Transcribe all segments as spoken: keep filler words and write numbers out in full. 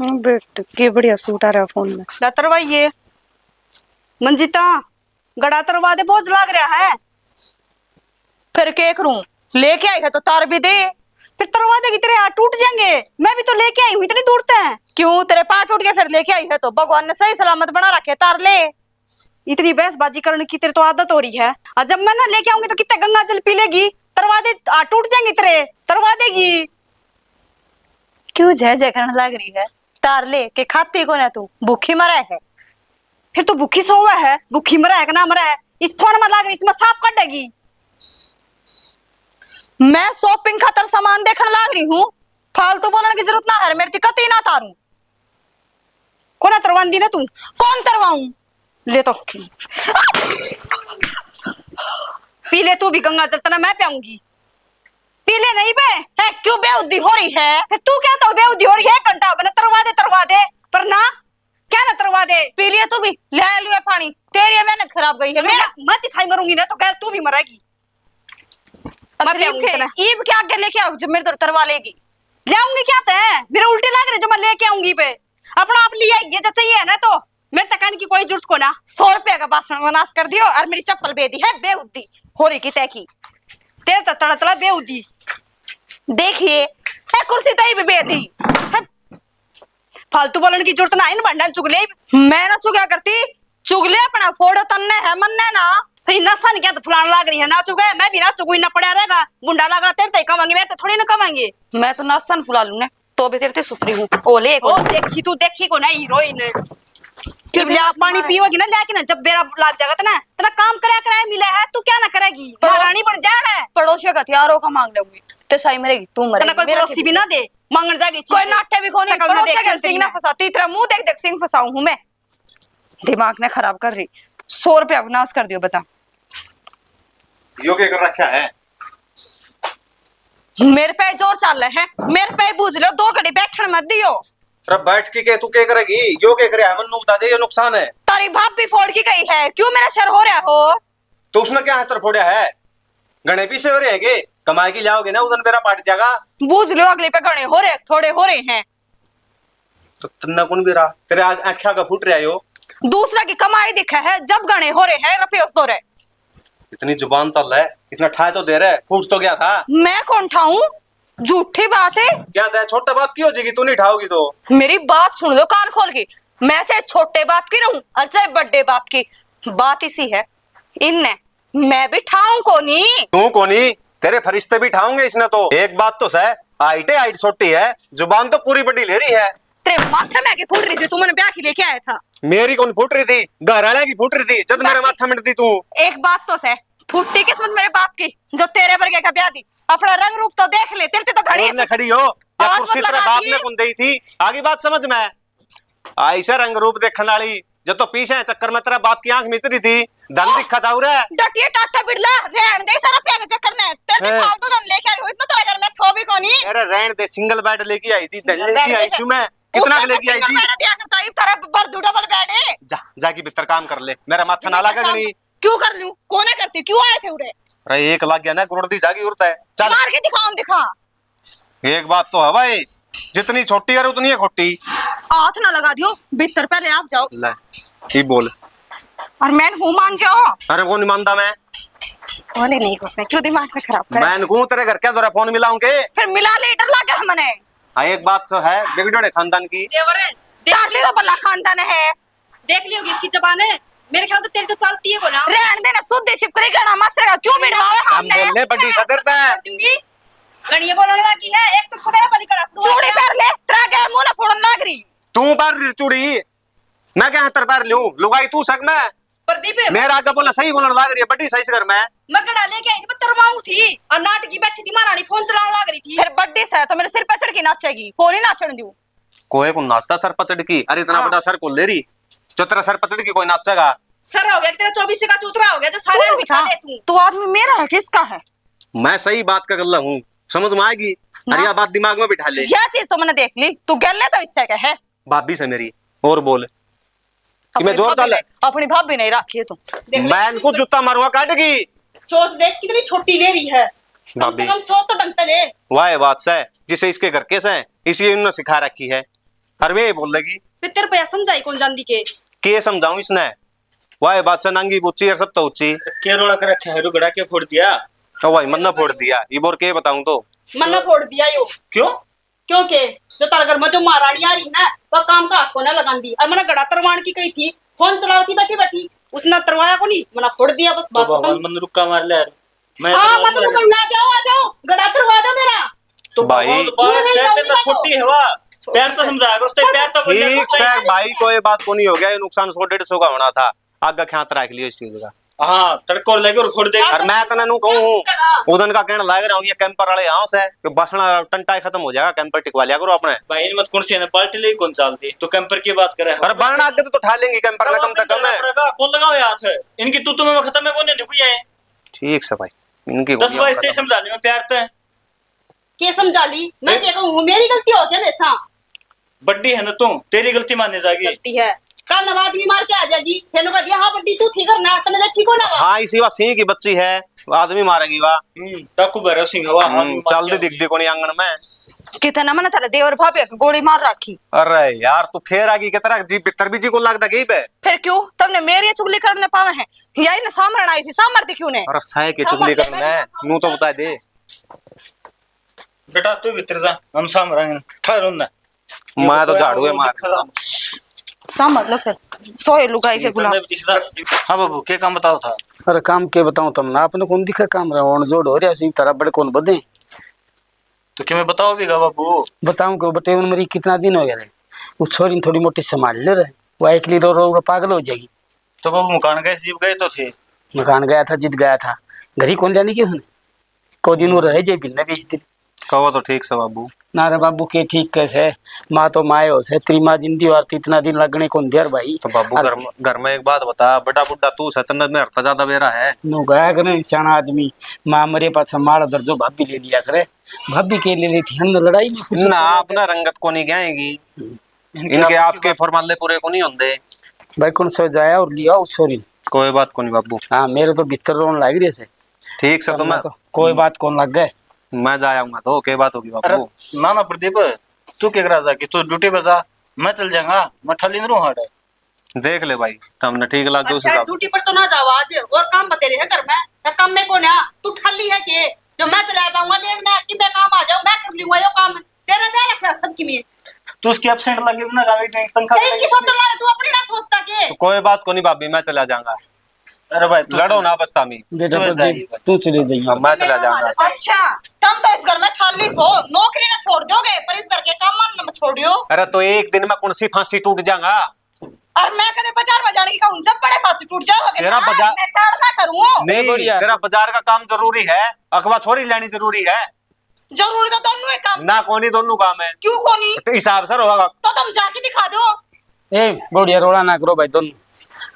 बेट के बढ़िया सूट आ रहा फोन में। ला तरवाइए। मंजीता, गड़ा तरवा दे, बोझ लाग रहा है। फिर के करूं? लेके आई है तो तार भी दे। फिर तरवा देगी, तेरे हाथ टूट जाएंगे। मैं भी तो लेके आई हूँ इतनी दूर तक। क्यों, तेरे पैर टूट गए फिर लेके आई है तो? भगवान ने सही सलामत बना रखे, तार ले। इतनी बहसबाजी करने की तेरे तो आदत हो रही है। और जब मैं ना लेके आऊंगी तो कितने गंगा जल पी लेगी। तरवा दे, हाथ टूट जाएंगे तेरे, तरवा देगी। क्यों जय जय करने लाग रही है? तार ले के खाती को ना तू, भूखी मरा है। फिर तू भूखी सोवा है, भूखी मरा है कि ना मरा है? इस फोन में लाग रही, इसमें सांप काटेगी। मैं शॉपिंग खातर सामान देखने लाग रही हूँ, फालतू बोलने की जरूरत ना है, मेरे ती कतई ना तारूं। कौन तरवांदी ना तू? कौन तरवाऊं? ले तो पी ले तू भी गंगा जल, तना मैं प्याऊंगी। पी ले नहीं बे। है, क्यों बेहुदी हो रही है? फिर तू क्या तो बेहुदी हो रही है? एक घंटा बने तरवा दे, तरवा दे, पर ना, क्या ना तरवा दे? पी लिया तू भी, ले लुए पानी। तेरी ये मेहनत खराब गई है। मेरा मत खाई मरूंगी ना तो गैर तू भी मरेगी। अब मैं प्याऊंगी इतना। ईब के आगे लेके आओ, जब मेरे तो तरवा लेगी। ले आऊंगी क्या तै? मेरे उल्टे लाग रहे जो मैं लेके आऊंगी बे। अपना आप लिया ये जो चाहिए है ना तो मेरे तक कहने की कोई जरूरत को ना। सौ रुपया का बासण में नाश कर दियो और मेरी चप्पल बेदी है, बेहुदी हो रही की तय की। तेरे तो तड़ा तड़ा बेहुदी। देखिए, है कुर्सी तई भी बेदी है। फालतू बोलने की जरूरत ना, इन भंडा चुगले। मैं ना चुगया करती, चुगले अपना फोड़ो, तन्ने है मन्ने ना। फिर नसा नहीं क्या तो फुलान लाग रही है, ना चुगे, मैं भी ना चुगू, इन्ना पड़ा रहेगा, गुंडा लगा तेरे ते कमांगे, मेरे तो थोड़ी ना कमांगे। मैं तो नसा न फुला लूं ने, तो भी तेरे ते सुथरी हूँ। ओ ले, ओ देखी तू, देखी को ना हीरोइन। क्यों ले पानी पीओगी ना, लेके ना जब बेरा लाग जाएगा तना, तना काम करया कराया मिला है, तू क्या ना करेगी? पड़ो-, महारानी बन जा रहा है। पड़ोसियों का हथियारों का मांग लूंगी, ते साई मरेगी, तू मरेगी, तना कोई पड़ोसी भी ना दे, मांगन जाएगी कोई चीज। नाटे भी कोनी, शकल ना पड़ोसियों देख के का सिंह ना फंसाती, तेरा मुंह देख देख सिंह फंसाऊं हूं मैं। दिमाग ने खराब कर रही, सौ रुपया को नाश कर दियो, बता। यो के कर रखा है? मेरे पे जोर चाल रहा है, मेरे पे बूझ लो, दो घड़ी बैठण मत दियो। अरे बैठ के के तू के करेगी? यो के करे है? मन्नू बता दे, यो नुकसान है। तारी भाभी फोड़ की गई है, क्यों मेरा सर हो रहा हो? तो उसने क्या हाथ फोड़ा है? घणे पीसे हो रहे हैं के? कमाई की लाओगे ना, उदन मेरा पाट जाएगा। बूझ लो, अगले पे घणे हो रहे, थोड़े हो रहे हैं। तो तन्ने कौन भी रहा? तेरे आग-, आँख्या का फूट रहा है यो। दूसरा की कमाई दिखे है, जब घणे हो रहे हैं, रुपये उस दो रहे। इतनी जुबान चल है, इसने ठाए तो दे रहे, फूट तो गया था। मैं कौन ठाऊं? झूठी बात है। क्या दे, छोटे बाप की हो जाएगी, तू नहीं ठाओगी तो। मेरी बात सुन लो कान खोल के, मैं चाहे छोटे बाप की रहूं और चाहे बड़े बाप की, बात इसी है। इनने मैं भी ठाऊं कोनी। तू कोनी, तेरे फरिश्ते भी ठाऊंगे इसने तो। एक बात तो सह, हाइट है, हाइट छोटी है, जुबान तो पूरी बड़ी ले रही है। तेरे माथे में आके फूट रही थी, तू मैंने ब्याह की लेके आया था। मेरी कौन फूट रही थी? घर वाले की फूट रही थी, जब मेरे बाकी माथा में दी तू। एक बात तो सह, फूटी किस्मत मेरे बाप की, जो तेरे वर्गे का ब्याह दी। अपना रंग रूप तो देख ले, तेरे ते तो घड़ी और ना खड़ी हो, या और कुर्सी मतलब तेरे बाप ने कौन दी थी? आगी बात समझ में? ऐसे रंग रूप देखण वाली, जब तो पीछे चक्कर में तेरा बाप की आंख मिच रही थी, धन दिखा था उरे। डटिए टाटा बिड़ला, रहन दे सारा प्यार के चक्कर में। तेरे हैं। फालतू धन लेके आई हूँ, इतना तेरा घर में थो भी कोनी। अरे रहन दे, सिंगल बेड लेके आई थी, धन लेके आई थी मैं। कितना लेके आई थी? बेड दिया करता, इब तेरा भर दूं डबल बेड है। जा, जाके भीतर काम कर ले, मेरा माथा ना लगा काम नहीं। क्यों कर लूं? कोने करती, क्यों आए थे उरे? अरे एक लाग गया ना, गुरड़ दी जागी उरता है। चल। मार के दिखा, दिखा। एक बात तो है भाई, जितनी छोटी करे उतनी है खोटी। हाथ ना लगा दियो, भीतर पहले आप जाओ। ले, की बोल। और मैं हूँ मान जाओ। अरे वो नहीं मानता मैं। बोले नहीं को, मैं क्यों दिमाग में खराब कर? मैं कहूँ तेरे घर क्या दौरा फोन मिलाऊंगे? फिर मिला ले, डर लगा मने। हाँ, एक बात तो है, बिगड़े खानदान की। देवर है, देख तारती तो भला खानदान है। देख लियोगी इसकी जबान है। मेरे ख्याल तो तेरी तो चलती है वो ना। रहन दे ना, सुध दे, छिपकली घना मच्छर का क्यों बिड़वावे हम हमने? बोलने बड़ी सदर पे। कर दूंगी। घणिये बोलने लगी है, एक तो खुदा बलि कड़ा पड़ू चूड़ी है। पहन ले, तेरा गैर मुंह ना फोड़न लाग रही। तू पहन रही चूड़ी, मैं क्या हतर पहन लूं? लुगाई तू सक मैं। प्रदीप। मेरा आगे बोला सही बोलने लाग रही है, बड़ी सही से घर में। मैं घड़ा लेके आई थी, मैं तरवाऊं थी, और नाटकी बैठी थी, महारानी फोन चलाने लाग रही थी। फिर बड्डी से तो मेरे सिर पे चढ़ के नाचेगी, कोनी नाचण दूं। कोई को नाचता सर पचड़ की? अरे इतना हाँ। बड़ा सर को ले रही, जो तेरा सर पचड़ की कोई नाचेगा? सर हो गया तेरा चौबीस का चौथरा हो गया, जो सारे तू बिठा ले तू। तू आदमी मेरा है, किसका है? मैं सही बात का गल्ला हूँ, समझ में आएगी। ना। अरे या बात दिमाग में बिठा ले। यह चीज तो मैंने देख ली, तू गल्ले तो इससे कहे। भाभी से मेरी, और बोल। कि मैं अपनी जोर भाभी चाल नहीं, अपनी भाभी नहीं रखी है तू। देख ले, मैं इनको जूता मारूंगा काट की। सोच देख कितनी छोटी ले रही है। कम से भाभी। कम सोच तो ढंग से ले। वाह बात से, जिसे इसके घर के से, इसी इन्होंने सिखा रखी है। अरे वे बोलेगी। फिर तेरे पे समझाई कौन जांदी के? के समझाऊं इसने? वाह, बात से नांगी बूची और सब तो ऊंची। के रोला कर रखे है, रुगड़ा के फोड़ दिया? ओ भाई, मन्ना फोड़ दिया, इब और के बताऊं तो। मन्ना फोड़ दिया यो। क्यों? क्योंकि जो तारा घर में जो महारानी आ रही ना, वो काम का हाथ को ना लगांदी। और मैंने गड़ा तरवान की कही थी, फोन चलावती बैठी बैठी, उसने तरवाया को नहीं, मैंने फोड़ दिया बस। तो बात भगवान खत्म। मन रुक्का मार ले यार। मैं हाँ, तो मैं तो ना जाऊँ। आ जाओ, आ जाओ, गड़ा तरवा दो मेरा। तो भाई। भगवान तो बाहर नहीं, से नहीं, तेरे तो नहीं, छोटी है वा। प्यार तो समझा कर उससे, प्यार तो बोल ले, ठीक तो सर, भाई, कोई बात को नहीं हो गया, ये नुकसान सौ डेढ़ सौ का होना था। आगे ख्यात रख लियो इस चीज का। हाँ, तड़को लेके और फोड़ दे। और मैं तने नू कहूँ हूँ, उदन का कहने लग रहा हूँ, ये कैंपर वाले यहाँ से, कि बसना टंटा ही खत्म हो जाएगा, कैंपर टिकवा लिया करो अपने। भाई, इन मत कौन सी है ना, पार्टी ले कौन चालती, तो कैंपर की बात करे। अरे, बारना आगे तो, तो ठा लेंगे कैंपर ना, कम से कम है। कौन लगाओ हाथ है? इनकी तू तुम्हें खत्म है, कौन नहीं है? ठीक से भाई, इनकी दस बाईस तेईस समझा ली मैं प्यार ते। के समझा ली? मैं ए- क्या कहूँ, मेरी गलती हो क्या हमेशा? बड्डी है ना तू, तेरी गलती माने जागी। गलती है। कल नवा आदमी मार के आ जाएगी, फिर नु कह दिया, "हाँ, बड्डी तू थी करना, तने देखी को ना वा?" हाँ, इसी वा सिंह की बच्ची है, आदमी मारेगी वा। हम्म, डाकू भैरव सिंह हवा, हम्म, आदमी मार चल के दे, आ दिख दी कोनी आंगन में। कितना मैंने थारे देवर भाभी के गोली मार रखी। अरे यार, तू फेर आ गई, कितना जी भीतर भी जी को लगता गई बे। फिर क्यों? तुमने मेरी चुगली करने पावे हैं, यही ना सामरण आई थी, सामर दी क्यों ने? अरे सह के चुगली करने, नू तो बता दे। बेटा, तू भीतर जा, हम सामर आएंगे, ठहर उन्ना। मैं तो झाड़ू है मार। सामर लो फिर, सोए लुगाई के गुलाम। हाँ बाबू, के काम बताओ था? अरे काम के बताऊं तुमने, आपने कौन दिखे काम रहा, ओण जोड़ हो रहा सी, तारा बड़ कौन बदे। तो के मैं बताओ भी गा बाबू? बताऊं क्यों बटे, उन मरी कितना दिन हो गया रे, उस छोरी ने थोड़ी मोटी संभाल ले रे, वो एकली रो रो के पागल हो जाएगी। तो बाबू मकान गए, जीप गए तो थे? मकान गया था, जिद गया था, घर ही कौन जाने की उसने। को दिन वो रह जाए बिन्ने बीस दिन। कहो तो ठीक से बाबू। ना रे बाबू, के ठीक कैसे, माँ तो माए हो से, तेरी माँ जिंदी वार तो इतना दिन लगने कौन दिया रे भाई। तो बाबू, अरे घर में, घर में एक बात बता, बड़ा बुड्ढा तू से, तन्ने में हरता ज्यादा बेरा है। नो गया कने सियाना आदमी, माँ मरे पाछा माल दर्जो भाभी ले लिया करे। भाभी के ले ली थी, हम लड़ाई में कुछ ना, अपना रंगत को नहीं गएगी। इनके आपके फरमाले पूरे को नहीं होंदे। भाई, कौन सो जाया और लिया उस छोरी ने। कोई बात को नहीं बाबू। हाँ, मेरे तो भीतर रोन लाग रहे से। ठीक से, तो मैं तो कोई बात कौन लग गए। मैं जा आऊंगा तो, के बात होगी बाबू? अरे, ना, ना प्रदीप, तू के करा जा कि तू ड्यूटी पे जा, मैं चल जाऊंगा, मैं ठाली नहीं रहूं हाड़े। देख ले भाई, तुमने ठीक लग गया उस अच्छा, हिसाब। ड्यूटी पर तो ना जाओ आज, और काम बतेरे है घर में, ना काम में कौन है, तू ठाली है के? जो मैं चला जाऊंगा लेन में, कि मैं काम आ जाऊं, मैं कर लूंगा यो काम। तेरा ब्याह रखा सब की में। तू उसकी एब्सेंट लगे ना, गावे नहीं, तनखा तेरी इसकी सोच मारे, तू अपनी ना सोचता के? तो कोई बात को नहीं भाभी, मैं चला जाऊंगा। अरे भाई, तू लड़ो ना बस तामी। बेटा तू प्रदीप, जाइए। तू चले जाइए। हाँ, मैं चला जाऊंगा। अच्छा, तुम तो इस घर में ठाली सो, नौकरी ना छोड़ दोगे, पर इस घर के काम ना छोड़ियो। अरे तो एक दिन में कौन सी फांसी टूट जाऊंगा? और मैं कदे बाजार में जाने की कहूँ, जब बड़े फांसी टूट जाओगे तेरा ना, बाजार मैं काम ना करूँ। नहीं, बढ़िया। तेरा बाजार का काम जरूरी है, अखवा छोरी लेनी जरूरी है। जरूरी तो दोनों है काम ना, से। कोनी दोनों काम है। क्यों कोनी? तो हिसाब सर होगा। तो तुम जाके दिखा दो। ए, बढ़िया रोला ना करो भाई दोनों,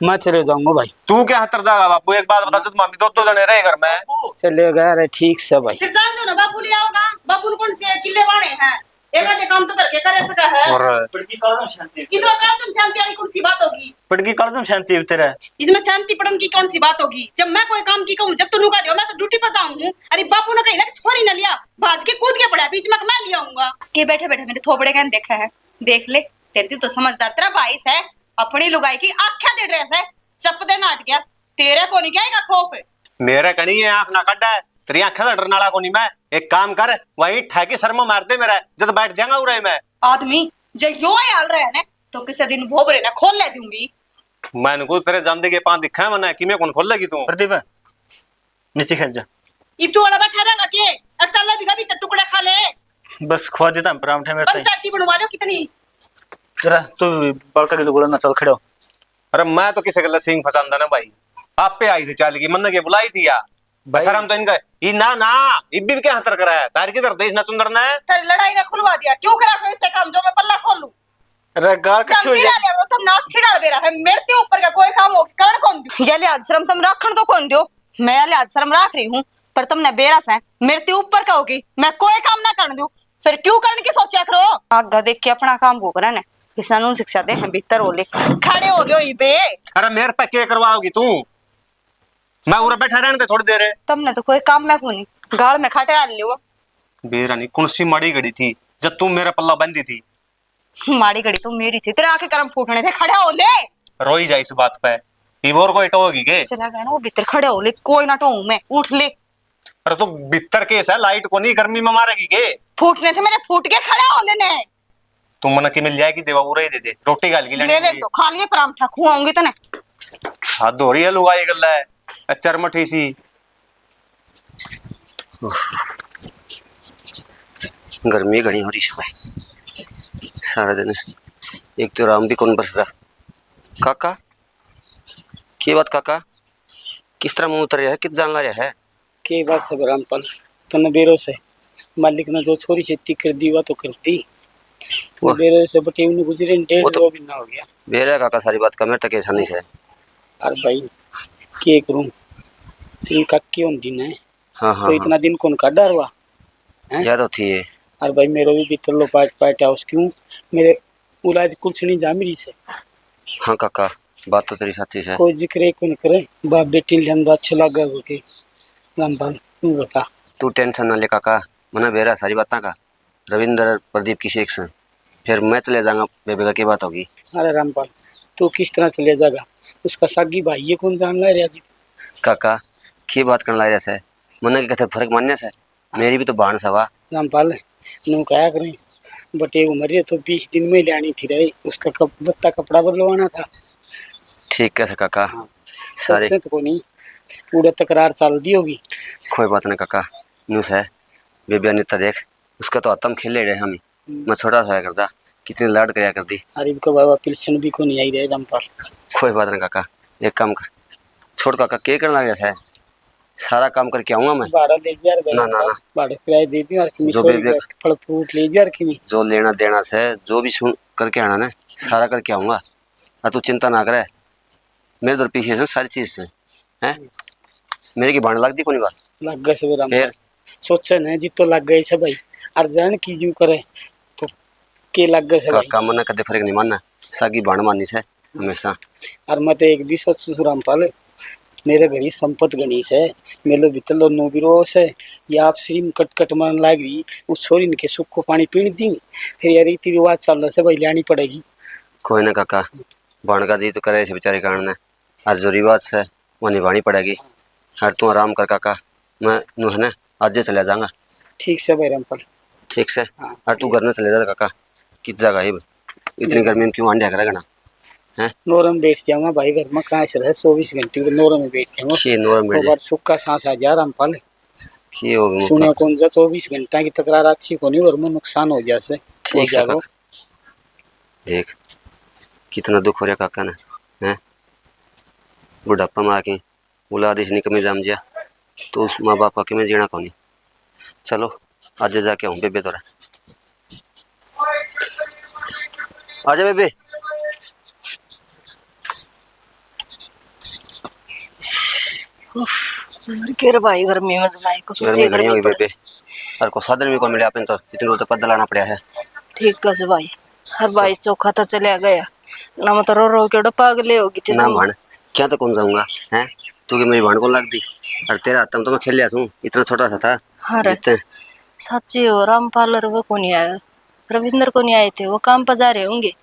मैं चले जाऊंगा भाई। तू क्या हतर जाएगा बाबू? एक बात बता, जब मामी दो दो जने रहे घर में। चले गए रे, ठीक से भाई। फिर जान दो ना, बाबू ले आओगा। बाबू ने कौन से किले बाने हैं? एक आधे काम तो करके करे सका है। और पड़की कालम शांति। इसमें कालम शांति वाली कौन सी बात होगी? पड़की कालम शांति तेरा। इसमें शांति पड़न की कौन सी बात होगी? जब मैं कोई काम की कहूँ, जब तू नुका दो, मैं तो ड्यूटी पर जाऊँ हूँ। अरे बापू ने कही ना कि छोरी ने लिया, भाज के कूद के पड़ा बीच में, मैं ले आऊंगा। के बैठे बैठे मेरे थोपड़े कहने देखा है, देख ले, तेरे तो समझदार, तेरा भाई से अपनी लुगाई की आख्या दे ड्रेस है, चप दे नाट गया। तेरे को नहीं क्या का खौफ है? मेरे कणी ये आंख ना काटा है, तेरी आंखें से डरने वाला कोनी मैं। एक काम कर, वहीं ठा के शर्मा मार दे मेरा, जब बैठ जाऊंगा उरे मैं। आदमी जे यो ही हाल रहा है ना, तो किसी दिन भोबरे ना खोल ले दूंगी। मैं इनको तेरे जांदे के पां दिखा है मने, कि मैं कौन खोल लेगी तू? प्रदीप, नीचे खेल जा। इब तू वाला बैठा रहेगा के? अकताला भी कभी तो टुकड़ा खा ले। बस खवा देता हम परांठे मेरे ताई। पंचायती बनवा लो कितनी। जरा तू बालका की दुगुला ना चल खड़े हो। अरे मैं तो किसी गल्ला सींग फसांदा ना भाई, आपे आई थी चाल की, मन्ने के बुलाई थी या? भाई। शर्म तो इनका, ई ना, ना, इब भी क्या हतर करा है? तार किधर देश ना चुंदरना है? तेरी लड़ाई ने खुलवा दिया, क्यों करा फिर इससे काम जो मैं पल्ला खोल लूं? अरे गाल कट्ठी हो गंदी जाए। ले रो, तुम नाक छिड़ा बेरा है, मेरे ते ऊपर का कोई काम हो, करण कौन दो? ये लिहाज शर्म तुम राखण तो कौन दो? मैं लिहाज शर्म राख रही हूँ, पर तुमने बेरा से मेरे ते ऊपर का होगी, मैं कोई काम ना करन दूं। फिर क्यों करन की सोचा करो? आगे देख के अपना काम को करे ने, इसने नू शिक्षा दे हैं भीतर हो ले, खड़े हो लियो इबे। अरे मेरे पे के करवाओगी तू? मैं उरे बैठा रहने दे थोड़ी देर। तुमने तो कोई काम में कोनी, गाल में खाटे आ लियो। बेरा नहीं, कौन सी माड़ी घड़ी थी जब तू मेरा पल्ला बांधी थी? माड़ी घड़ी तो मेरी थी, तेरे आके कर्म फूटने थे, खड़ा हो ले। रोई जा इस बात पे, इब और कोई टोगी के? चला गया ना वो भीतर, खड़ा हो ले, कोई ना टोऊं मैं, उठ ले। अरे तो भीतर केस है, लाइट को नहीं, गर्मी में मारेगी के? फूटने थे मेरे, फूट के खड़ा हो लेने। तू मन की मिल जाएगी देवा, उरे ही दे दे, रोटी घाल के ले लेने ले। तो खा लिए परांठा, खुआऊंगी तने। हाथ धो रही है लुगाई गल्ला है, अचर मठी सी। गर्मी घणी हो रही है भाई, सारा दिन एक तो राम भी कौन बरसदा। काका, के बात काका, किस तरह मुंह उतर रहा है, कित जान ला रहा है? के बात से रामपाल, तन्ने बेरो से मालिक ने जो छोरी खेती कर दी, वह तो कर दी। तू वाह। बेरो से बटेव ने गुजरे ने डेढ़ वो तो दो महीना हो गया। बेरा काका, सारी बात का मेरे तक ऐसा नहीं है। अरे भाई, के करूं, तेरी काकी होंदी ना, हाँ, हाँ, तो हाँ। इतना दिन कौन काटा रवा, हैं? याद होती है। अरे भाई, मेरो भी भीतर लो पाट, पाट हाउस क्यों, मेरे औलाद कुछ नहीं जा मेरी से। हाँ काका, बात तो तेरी सच्ची से। कोई जिक्र ही कौन करे, बाप बेटी ने लेंदा अच्छे लागे हो के। रामपाल, तू बता। तू टेंशन ना ले काका, मने बेरा सारी बातां का। रविंदर, प्रदीप की शेख से, फिर मैं चले जाऊंगा, बेबे का के बात होगी? अरे रामपाल, तू किस तरह चले जाएगा? उसका सागी भाई ये कौन जान ला रहा जी? काका, के बात करने ला रहा से? मने के कथे फर्क मान्या से? मेरी भी तो भाण सवा। रामपाल, नू कहा करें, बटे उम्र है तो बीस दिन में लेनी थी रही, उसका कप-, लत्ता कपड़ा बदलवाना था। ठीक कैसे काका? हाँ। सारे सोचे तो कोनी, उड़े तकरार चल दी होगी। कोई बात ना काका, नू से, बेबे ने तो देख, उसका तो आत्म खेले रहे हम ही। हम्म। मैं छोटा सा होया करदा, कितनी लाड करया करदी। अरे इनको बाबा पिलसन भी कोनी आई रहे रामपाल। कोई बात ना काका, एक काम कर, छोड़ काका, के करना लग रहा है? सारा काम करके आऊंगा मैं। भाड़ा ले जा रे ना, ना, ना। भाड़ा किराया दे दियो और किमी जो छोरी बेबे का फल फ्रूट ले जा रे किमी। जो लेना देना से, जो भी सुन करके आना ना, सारा करके आऊंगा। और तू चिंता ना करे, मेरे तो पीछे से सारी चीज से, हैं? मेरे की भाण लगती कोनी बात। लग गए से रामपाल। फिर? सोचे न जितो लग गए से भाई, और जान की यूं करे तो के लग गए से भाई। काका, मने कदे फर्क नहीं मानना, सागी भाण माननी से हमेशा। और मैं तो एक भी सोचू सु रामपाल, मेरे घर ही संपत घणी से, मेलो भीतर लो नू भी रो से, ये आप श्रीम कट कट मरन लाग रही, उस छोरी ने के सुख को पानी पीण दी, फिर ये रीति रिवाज चल रहा से भाई, लेनी पड़ेगी। कोई ना काका, भाण का जी तो करे से बेचारे कारण ने, आज जो रिवाज से वो निभानी पड़ेगी। और तू आराम कर काका, मैं नू है ना आज ही चला जाऊंगा। ठीक से भाई रामपाल। ठीक से? हाँ। और तू घर न चले जा काका, कित जागा इब? इतनी गर्मी में क्यों हांडिया करे घना? हैं? नोरम बैठ जाऊंगा भाई घर में, कहाँ से रहे चौबीस घंटे को नोरम में बैठ जाऊंगा। छे नोरम बैठ एक जा। बार सुख का सांस आ जा रामपाल। के हो गया सुना मतलब? कौन सा चौबीस घंटा की तकरार अच्छी कोनी, घर में नुकसान हो जा से, हो ठीक से जागो। काका। देख, कितना दुख हो रहा काका ने, हैं? बुढ़ापा में आके औलाद इसने कमी जाम जिया, तो उस माँ बाप का किमें जीना कोनी। चलो, आज जाके आऊँ बेबे तोरा। आजा बेबे। उफ, मर के रे भाई, गर्मी में जमाई को गर्मी घणी होगी बेबे। और को साधन भी को मिले आपन तो, इतनी दूर तो पैदल आना पड़ा है। ठीक है से भाई, हर भाई चोखा तो चले गया ना, मैं तो रो रो के पागले होगी थी ना। भाण, क्या तो कौन जाऊंगा, हैं? तू के मेरी भाण को लाग दी, और तेरा हाथ में तो मैं खेल लिया सूं, इतना छोटा सा था। हाँ रे। जितने साची हो, रामपाल और वो को नहीं आया, रविंद्र को नहीं आए थे, वो काम पर जा रहे होंगे।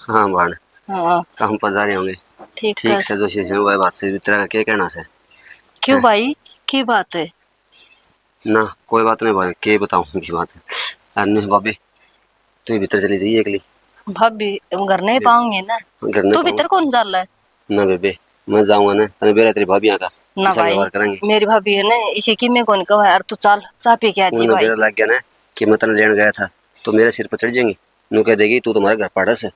हाँ भाण। हाँ। काम पर जा रहे होंगे। ठीक ठीक है। से जो सी भाई बात से तेरा के कहना से? क्यों हैं? भाई, की बात है? ना, कोई बात नहीं भाई, के बताऊं की बात है। अन्य भाभी, तू ही भीतर चली जाइए एकली। भाभी, हम घर नहीं पाऊंगे ना। घर नहीं तू भीतर कौन जा रहा है? ना बेबे, मैं जाऊंगा ना, तने बेरा तेरी भाभी आका ना भाई, व्यवहार करेंगे। मेरी भाभी है ना, इसे की मैं कौन कहूँ यार, तू चाल, चाय पी के आ जी भाई। बेरा लग गया ना कि मैं तने लेने गया था, तो मेरे सिर पर चढ़ जाएंगी। न्यू कह देगी, "तू तो हमारे घर पाड़स है।"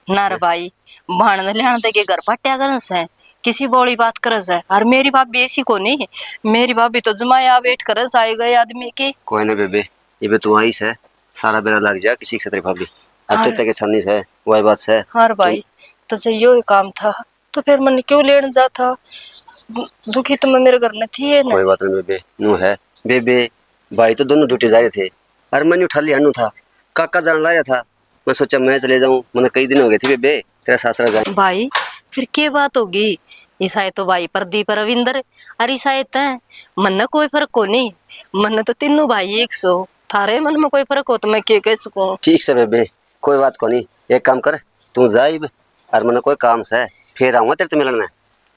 ना रे भाई, भाण ने लेण दे के घर पाट्या करन से, किसी बोली बात करे से। और मेरी भाभी ऐसी कोनी, मेरी भाभी तो जमाया वेट करे से आए गए आदमी के। कोई ना बेबे, इबे तू आई से, सारा बेरा लग जा किसी के साथ भाभी। हाँ। अच्छे तक छानी से, वही बात से। हाँ रे भाई, तो से यो ही काम था। तो फिर मन्ने क्यों लेण जा था? दु-, दुखी तो मैं मेरे घर में थी है ना। कोई बात नहीं बेबे, नू है। बेबे, भाई तो दोनों ड्यूटी जा रहे थे। अरे मैंने उठा लिया नू था। काका जान ला रहा था। मैं सोचा मैं चले जाऊं। मैंने कई दिन हो गए थे बेबे, तेरा सासरा जाए। भाई, फिर के बात होगी? ईसाए तो भाई प्रदीप रविंदर, अरे ईसाए तै, मन्ने कोई फर्क को नहीं। मन्ने तो तीनों भाई एक सो। थारे मन में कोई फर्क हो तो मैं के कह सकूं? ठीक से बेबे, कोई बात कोनी, एक काम कर, तू जा इब, और मने कोई काम से, फिर आऊंगा तेरे ते मिलने।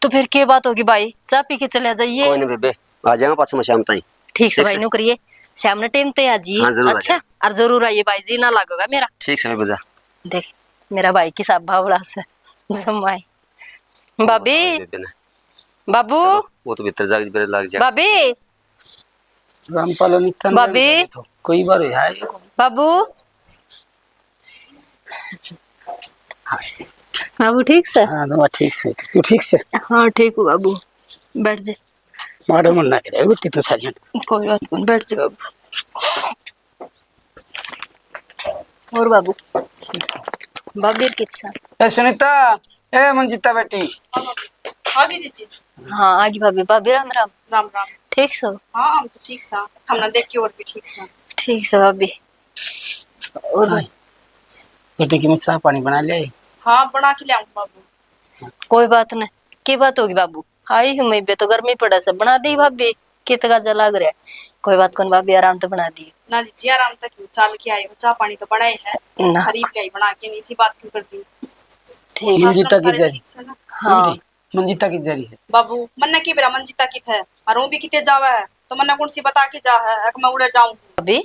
तो फिर के बात होगी भाई, चाय पी के चले जाइए। कोई नहीं बेबे, आ जाऊंगा पाछे मैं शाम ताई। ठीक से ठीक भाई, से। न्यू करिए, शाम ने टाइम ते आ जाइए। हाँ, जरूर आ अच्छा, जाऊंगा। और जरूर आइए भाई जी, ना लागेगा मेरा। ठीक से बेबे, जा। देख, मेरा भाई किसा बावला से जमाई। भाभी। बेबे ने। बाबू। चलो, वो तो भीतर जाके बेरे लाग जा। भाभी। रामपाल नित्ता ने भाभी। तो कोई बार है। बाबू। बाबू ठीक से? हाँ, मैं ठीक से। तू ठीक से? हाँ, ठीक हूँ बाबू। बैठ जा। माड़े मन ना करे, बेटी तो सारी। कोई बात नहीं, बैठ जा बाबू। और बाबू? भाभी कित सा? ए सुनीता, ए मंजीता बेटी। आ गई जीजी। हाँ, आ गई भाभी। भाभी राम राम। राम राम। ठीक सो? हाँ, हम तो ठीक सा। हमने देख के और भी ठीक सा। ठीक सो भाभी। और हाँ। बेटी की मैं चाय पानी बना ले। हाँ, बना के ले आऊँ बाबू। कोई बात नहीं। की बात होगी बाबू? आई हूँ मैं, बे तो गर्मी पड़े से, बना दी भाभी, कित गाजा लाग रहा है। कोई बात कोनी भाभी, आराम तो बना दी। ना जी, आराम तक क्यों, चाल के आए हो, चाय पानी तो बनाए है। ना। खरीद के आई बना के, नहीं इसी बात क्यों कर दी? ठीक। मंजीता की जरी। हाँ। बेटी, मंजीता की जरी से। बाबू, मन्ने की बेरा मंजीता की थे, और वो भी किते जावे है, तो मन्ने कौन सी बता के जा है, अक मैं उड़े जाऊं। अभी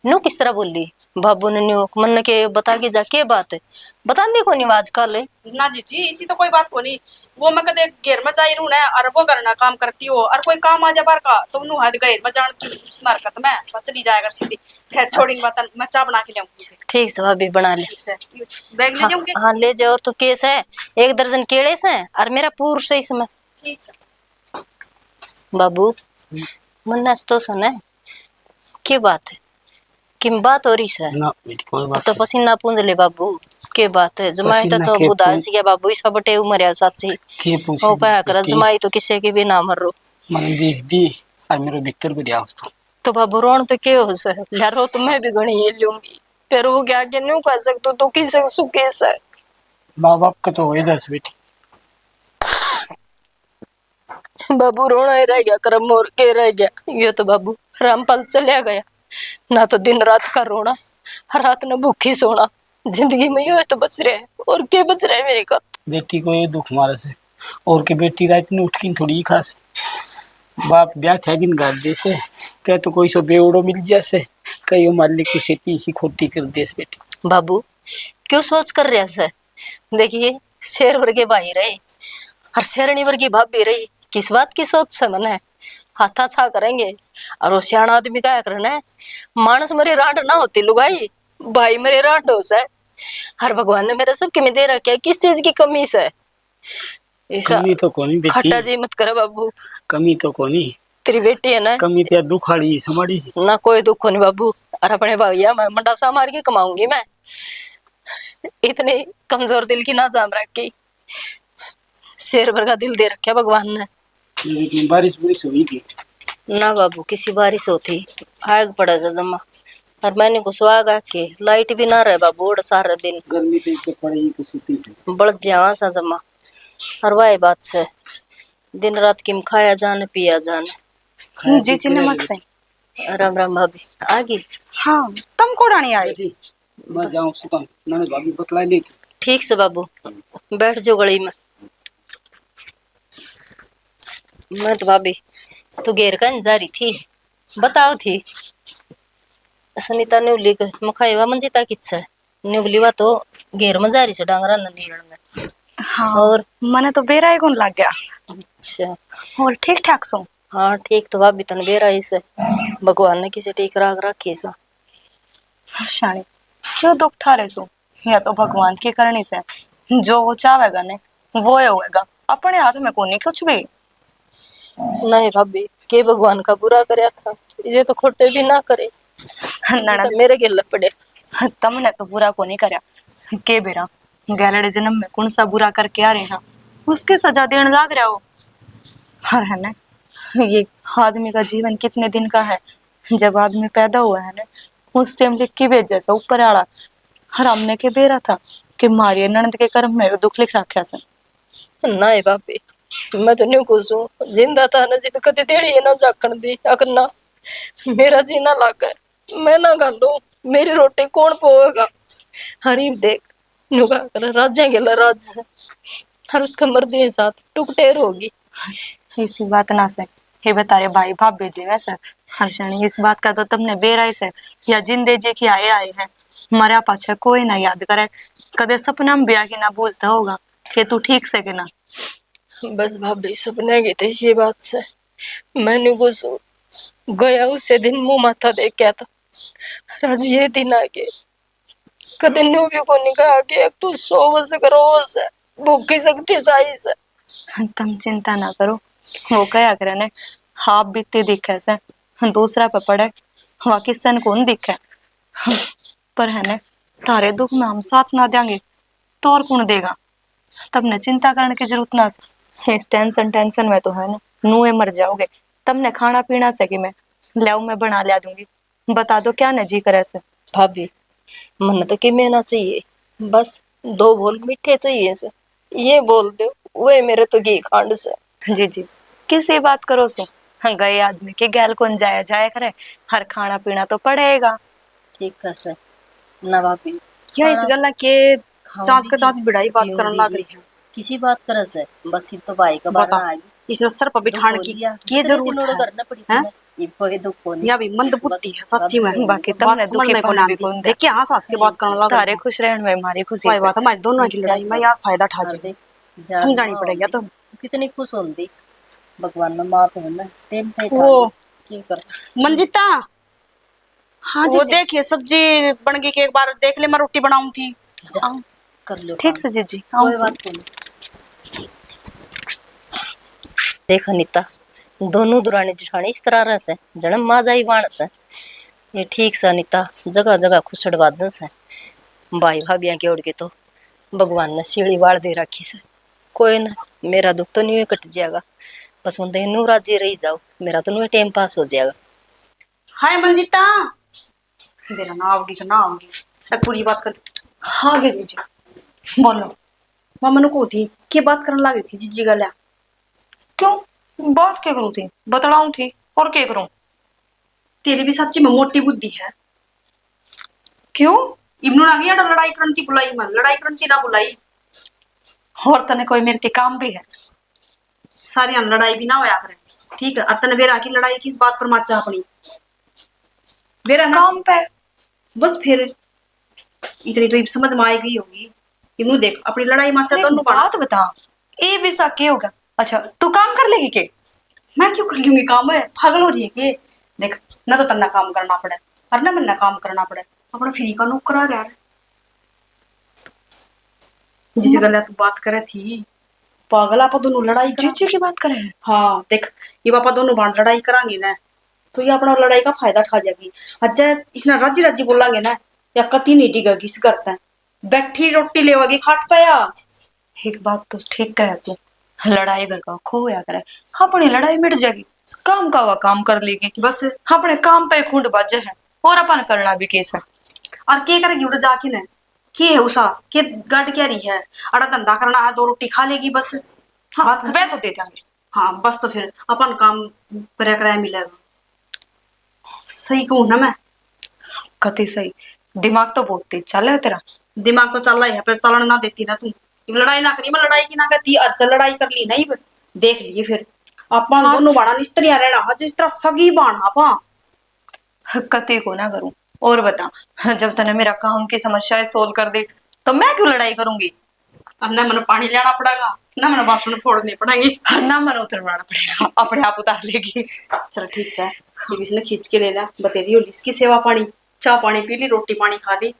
न्यू किस तरह बोली? बाबू ने न्यू मन्ने के बता के जा, के बात है? बतांदी कोनी आजकल। ना जीजी, इसी तो कोई बात कोनी। वो मैं कदे घेर में जाई रहूं ना, और वो घर ना काम करती हो, और कोई काम आ जा बाहर का, तो न्यू हाथ घेर में जान की हरकत में बस चली जाया कर सीधी। खैर, छोड़ी अच्छा। बात, मैं चाय बना के ले आऊंगी। ठीक से भाभी, बना ले। ठीक से। बैग ले हाँ, जाऊंगी? हाँ, ले जाओ। और तो के से, एक दर्जन केले से, और मेरा पूर से इसमें। ठीक से। बाबू, मन्ने तो सुने, के बात है? किम बात हो रही से? ना बेटी, कोई बात तो नहीं। पसीना पूंज ले बाबू, के बात है? जमाई तो, पसीना तो के उदास पूंज-, गया बाबू, इसा बटे उमर है साची। के पूछे वो कहा कर, बेटी? जमाई तो किसे की भी ना मर रो। मन देख दी, और मेरे भीतर भी गया उस तो। तो बाबू रोन तो के हो से? ल्या रो तो मैं भी घणी ही लूंगी। फिर वो क्या के न्यू कह सक, तू दुखी से सुखी से? माँ बाप का तो हो ही दस बेटी। बाबू रोना ही रह गया, करम और के रह गया। ये तो बाबू रामपाल चलिया गया, ना तो दिन रात का रोना, रात ने भूखी सोना, जिंदगी में यो तो बच रहा है, और के बच रहा है मेरे का? बेटी को ये दुख मारे से, और के बेटी रात ने उठ के थोड़ी ही खास। बाप ब्याह था दिन गाल दे से, कह तो कोई सो बेवड़ो मिल जा से, कई मालिक को सेती इसी खोटी कर दे से बेटी। बाबू, क्यों सोच कर रहा से? देखिए, शेर वर्गे भाई रहे और शेरनी वर्गी भाभी रही, किस बात की सोच से मने? हाथा छा करेंगे। और वो सियाणा आदमी कहा करने, मानस मरे रांड ना होती लुगाई, भाई मरे रांड हो से। हर भगवान ने मेरे सब किमें दे रखे, किस चीज की कमी से? ऐसा कमी तो कोनी बेटी। खट्टा जी मत करे बाबू। कमी तो कोनी। तेरी बेटी है ना? कमी तो दुख आली समाड़ी सी। ना कोई दुख कोनी बाबू। और अपने भाइया मैं मंडासा मार के कमाऊंगी मैं। इतने कमजोर दिल की ना जाम रखी। शेर वर्गा दिल दे रखा भगवान ने। ये देखिए, बारिश बुरिश हुई थी? ना बाबू, किसी बारिश होती, आग पड़ा जा जमा। और मैंने को सुहाग आके लाइट भी ना रहे बाबू, और सारा दिन गर्मी तो एक तो पड़ेगी, तो सूती से बड़ जावा सा जमा। और वही बात से, दिन रात किम खाया जान, पिया जान। खाया जी, पी जी, कर नमस्ते। राम राम भाभी, आ गई? हाँ, तम कोड़ानी आए? जी, मैं जाऊँ सुता, ननद भाभी बतला ले। ठीक से बाबू, बैठ जाओ गली में। मैं तो भाभी, तू घेर का जा रही थी, बताओ थी। सुनीता ने उली के मखाएवा मंजिता किच्छे। न्यू बोली, वा तो घेर में जा रही से डांगरा ने नीरण में। हाँ, और? मने तो बेरा ही कौन लग गया। अच्छा। और ठीक ठाक सो? हाँ, ठीक तो भाभी तन बेरा ही से। भगवान ने किसे ठीक राख रखी से। शानी, क्यों दुख ठा रहे सो? या तो भगवान की करनी से, जो वो चाहेगा ने, वो ही होएगा। अपने हाथ में कोनी कुछ भी। नहीं भाभी, के भगवान का बुरा करया था, ये तो खोटे भी ना करे। ननद, मेरे गेल पड़े। तमने तो बुरा को नहीं करया, के बेरा गैलड़े जन्म में कौन सा बुरा करके आ रहे हैं, उसके सजा देने लाग रहा हो। और है ना, ये आदमी का जीवन कितने दिन का है, जब आदमी पैदा हुआ है ना, उस टाइम लिख के भेजा सा ऊपर आला। और हमने के बेरा था कि मारिए ननद के कर्म में दुख लिख रखा सा। नहीं भाभी, मैं तो न्यू खुश हूँ। जिंदा था ना जिन कदे देड़ी ना जाखण दी, अगर ना मेरा जी ना लागे, मैं ना घालूं, मेरी रोटी कौन पोवेगा? हरीब देख, नुका कर राजा गेला राज से, हर उसका मर्दे साथ टुकटेर होगी। इसी बात ना से, हे बता रे भाई, भाभी जी वैसे हर्षणी, इस बात का तो तमने बेरा ही से, या जिंदे जी की आए आए हैं, मरया पाछे कोई ना याद करे। कदे सपना में भी आके ना बूझता होगा कि तू ठीक से कि ना। बस भाभी, सपने की तो ये बात से, मैंने कुछ गया उसे दिन मुंह माथा देख क्या था, आज ये दिन आ गए। कदे न्यू भी कोनी कहा कि एक तू सो बस करो बस, भूखी शक्ति साई से। तम चिंता ना करो, वो कया करे ने, आप बीती दिखे से, दूसरा पे पड़े, वा किसन कौन दिखे। पर है ने, थारे दुख में हम साथ ना देंगे तो और कौन देगा? तमने चिंता करने की जरूरत ना से। इस टेंशन टेंशन में तो है ना, नूए मर जाओगे। तमने खाना पीना से कि मैं ल्याऊ, मैं बना लिया दूंगी। बता दो क्या ने जी करे से। भाभी, मन्ने तो किमे ना चाहिए, बस दो बोल मीठे चाहिए से। ये बोल दो, वे मेरे तो घी खांड से। जी जी, किसी बात करो सो? हाँ, गए आदमी के गैल कौन जाया जाया करे, हर खाना पीना तो पड़ेगा। ठीक है सर। ना भाभी, क्या इस खाना गल्ला के खाऊंगी चांच का चांच बिड़ाई बात पीऊंगी करन लाग भी। रही है? किसी बात करे सर, बस ये तो भाई का बता, बारना आ गई। इसने सर पर बिठान की के जरूरत है? करना पड़ी हैं? थी ना। ये कोई दुख को नहीं। या भी मंद बुद्धि बस है सच्ची में। बाकी बात तमने समझ दुखी में कौन पन भी आती। कौन देख के हंस हंस के बात करने लाग रही है। तारे खुश रहन में हमारी खुशी कोई से। बात, हमारे दोनों की लड़ाई में यार फायदा ठा जाए। समझानी पड़ेगी तो। कितनी खुश होंदी। भगवान ने माँ तो है ना, टेम पे वो। की कर। मंजिता। हाँ वो जीजी। देखिए सब्जी बन गई कि एक बार देख ले, मैं रोटी बनाऊं थी। जा, कर लो ठीक काम। से जीजी, आऊं कोई सो। बात नहीं। देख अनिता, दोनों दुरानी जेठानी इस तरह रह से, जन्म माँ जाई बाण से। ये ठीक से अनिता, जगह जगह खुसड़ बाजन से। भाई भाभियां के ओड़ के तो भगवान ने सीढ़ी बाल दे रखी से। कोई ना, मेरा दुख तो नहीं कट जाएगा, बस उन दिन राजी रही जाओ, मेरा तो नहीं टाइम पास हो जाएगा। हाय मंजिता, तेरा ना आओगी तो ना आओगी। सब पूरी बात कर। हाँ जी जीजी, बोलो। माँ मनु को थी के बात करने लाग रही थी जीजी गल्या? क्यों, बात क्या करूँ थी, बतलाऊं थी और क्या करूँ? तेरी भी सच्ची में मोटी बुद्धि है। क्यों? इमनू ना गई लड़ाई करन की बुलाई, मन लड़ाई करन की ना बुलाई। और तने कोई मेरे ते काम भी है? सारी हम लड़ाई भी ना होया करे, ठीक है? और तने बेरा की लड़ाई किस बात पर माचा अपनी? बेरा ना काम पे। बस फिर इतनी तो इब समझ में आ गई होगी। इमनू देख, अपनी लड़ाई माचा दोनों बात बता, ये भी सा के होगा? अच्छा, तू काम कर लेगी के? मैं क्यों कर लूंगी काम? पागल हो रही है के? देख, ना तो तन्ना काम करना पड़े और ना मन्ना काम करना पड़े, अपना फ्री का नौकरा रहा। जिस गल्ला तू बात करे थी, पागल, आपा दोनों लड़ाई करा। जीजी की बात करे है? हाँ, देख, ये आपा दोनों बाण लड़ाई करांगे ना, तो ये अपना लड़ाई का फायदा उठा जाएगी। अच्छा, इसने राजी राजी बोलांगे ना, या कती नहीं डिगेगी इस घर तै। बैठी रोटी लेवेगी खाट पे या। एक बात तो ठीक कहे तू, लड़ाई घर का खो होया करे, अपनी लड़ाई मिट जाएगी, काम का वा काम कर लेगी। बस। अपने काम पे खुंड बाजे है और अपन करना भी केस है। और के करेगी उड़ जाके ने? के है उसा के गाड़ क्या रही है? अड़ा धंधा करना है, दो रोटी खा लेगी बस। हाँ, बात खत्म। वह तो दे देंगे। हाँ, बस तो फिर अपन काम करया कराया मिलेगा। सही कहूँ ना मैं? कति सही। दिमाग तो बहुत तेज चल है तेरा। दिमाग तो चल रहा है, पर चलन ना देती ना तू। लड़ाई ना करी, मैं लड़ाई की ना कहती, अच्छा लड़ाई कर ली ना, इब देख लिए फिर। अपन हाँ, दोनों अच्छा। बाणा इस तरह रहना, हाँ, जिस तरह सगी बाण आपा। कति को ना करूं। और बता, जब तने मेरा काम की समस्या है सोल्व कर दी, तो मैं क्यों लड़ाई करूंगी? अब ना मैंने पानी लेना पड़ेगा, ना मैंने बासण फोड़ने पड़ेंगे। और ना मैंने उतरवाना पड़ेगा, अपने आप उतार लेगी। चल ठीक है, ये भी इसने खींच के ले लिया, बतेरी होली इसकी सेवा पानी, चाय पानी पी ली, रोटी पानी खा ली।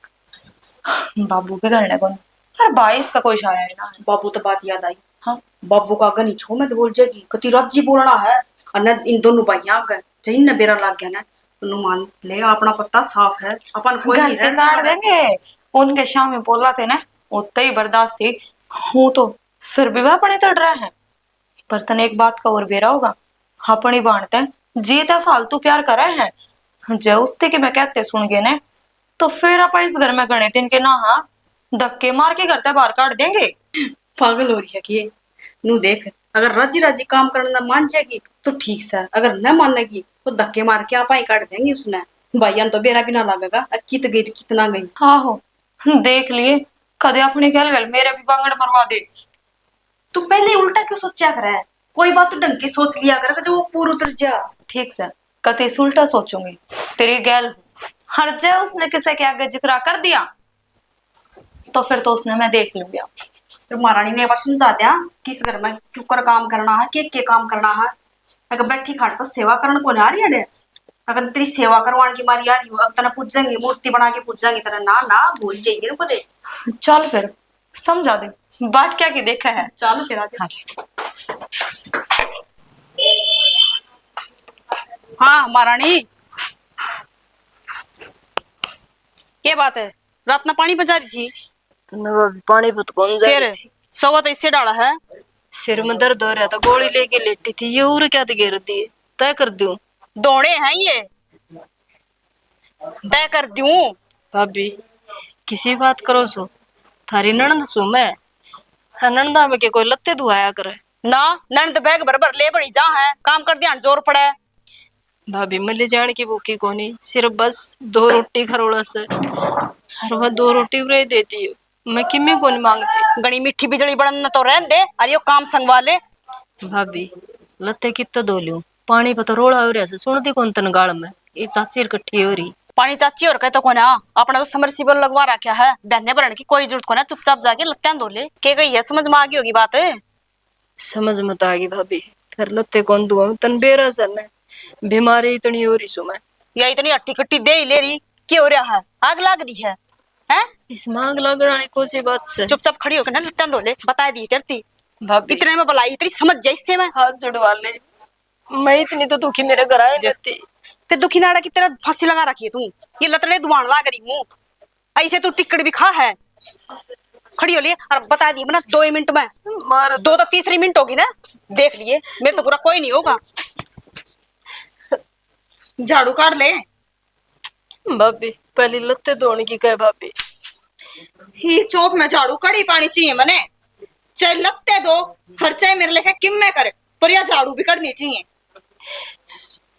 बाबू भी घर ने कौन? अरे भाई, इसका कोई शाया ही ना है। बाबू तो बात याद आई। हाँ। बाबू का आगे नहीं छो, मैं तो बोल जाएगी, कति राजी बोलना है। और न इन दोनों भाइयां आगे, जब इनने बेरा लाग गया ना, तो मान ले, अपना पत्ता साफ है, अपन कोई घर नहीं ते रहने काट वाला। देंगे, उनके सामने बोला थे ना, उतना ही बर्दाश्त थी। हूँ तो फिर भी वह अपने तड़ रहा है। पर तने एक बात का और बेरा होगा, अपनी बाण तै जी तै फालतू प्यार करे है। जै उसते के मैं कहते सुन गए ने, तो फिर आप इस घर में घणे दिन के ना हाँ, धक्के मार के घर तै बाहर काट देंगे। पागल हो रही है कि ये? नू देख, अगर राजी राजी काम करने ना मान जाएगी तो ठीक से, अगर न मानेगी तो धक्के मार के आप ही काट देंगे उसने। भाइयां तो बेरा भी ना लगेगा, अ कित गई तो कितना गई। आहो, देख लिए, कदे अपनी गल गल मेरे भी बांगड़ मरवा दे। तू पहले ही उल्टा क्यों सोचा करे? कोई बात तो ढंग की सोच लिया कर, जो वो पूर उतर जा। ठीक से, कते इस उल्टा सोचूंगी, तेरी गैल। हर जय उसने किसे के आगे जिक्रा कर दिया, तो फिर तो उसने मैं देख लूंगी। फिर महारानी ने एक बार समझा दिया कि इस घर में क्यों कर काम करना है, के के काम करना है। अगर बैठी खाट पर सेवा करण को ना आ रही है, अगर तेरी सेवा करवाने की मारी आ रही हो, अब तने पूजेंगी, मूर्ति बना के पूजेंगी तने, ना ना, भूल जाएगी ना कदे। चल फिर, समझा दे, बाट क्या की देखा है। चल फिर, आ जा। हाँ जी। हाँ, महारानी, के बात है? रात ना पानी पजा रही थी? ना भाभी, पानी पत कौन जा फिर रही थी? सवा तो इससे डाला है। सिर में दर्द हो रहा था, गोली लेके लेटी थी, ये उर क्या तो घेर दिए? तय कर दूं? दौड़े हैं ये, तय कर दूं? भाभी, किसी बात करो सो? थारी ननद सू मैं। हाँ, ननदा में के कोई लत्ते धुआया करे? ना, ननद बैग भर भर ले बड़ी जा है, काम कर ध्यान जोर पड़े। भाभी, मैं ले जाने की भूखी कोनी, सिर्फ बस दो रोटी खरोला से, हर वह दो रोटी उरे दे दियो। मैं किम्मे कोनी मांगती। घणी मीठी बिजली बनन न तो रहन दे, अरे यो काम संगवा ले। भाभी, लत्ते कित्ते धो लूं, पानी पे तो रोला हो रहा से, सुन दी कौन तन गाल में, ये चाची इकट्ठी हो रही। पानी चाची और कह तो कोना, अपना तो समरसीबल लगवा रखा है, बहने भरण की कोई जरूरत कोना, चुपचाप जाके लत्ते धो ले। के गई है, समझ में आ गई होगी बात? समझ में तो आ गई भाभी, फिर लत्ते कौन धुआं, तन बेरा से न, बीमारी इतनी हो रही सु मैं। या इतनी हट्टी कट्टी दे ही ले रही, के हो रहा है? आग लाग रही है, हैं? इसमें आग लागण वाली कौन सी बात से? चुपचाप खड़ी होकर ना लत्ते धो ले, बता दी तेरती। भाभी, इतने में बुलाई, इतनी समझ जाए इससे मैं। हाथ जुड़वा ले, मैं इतनी तो दुखी मेरे घर आए देख, रहती। फिर दुखी नाड़ा की तरह फांसी लगा रखी है तू, ये लतड़े दुआन लाग रही हूँ। ऐसे तू टिकट भी खा है। खड़ी हो लिए और बता दी ना, दो ही मिनट में। मार दो तो तीसरी मिनट होगी ना, देख लिए, मेरे तो पूरा कोई नहीं होगा। झाड़ू काट ले। भाभी, पहली लत्ते धोने की कहे भाभी। ही चौक में झाड़ू कड़ी पानी चाहिए मने, चाहे लत्ते दो, हर चाहे मेरे लेखे किम में करे, पर या झाड़ू भी कड़नी चाहिए।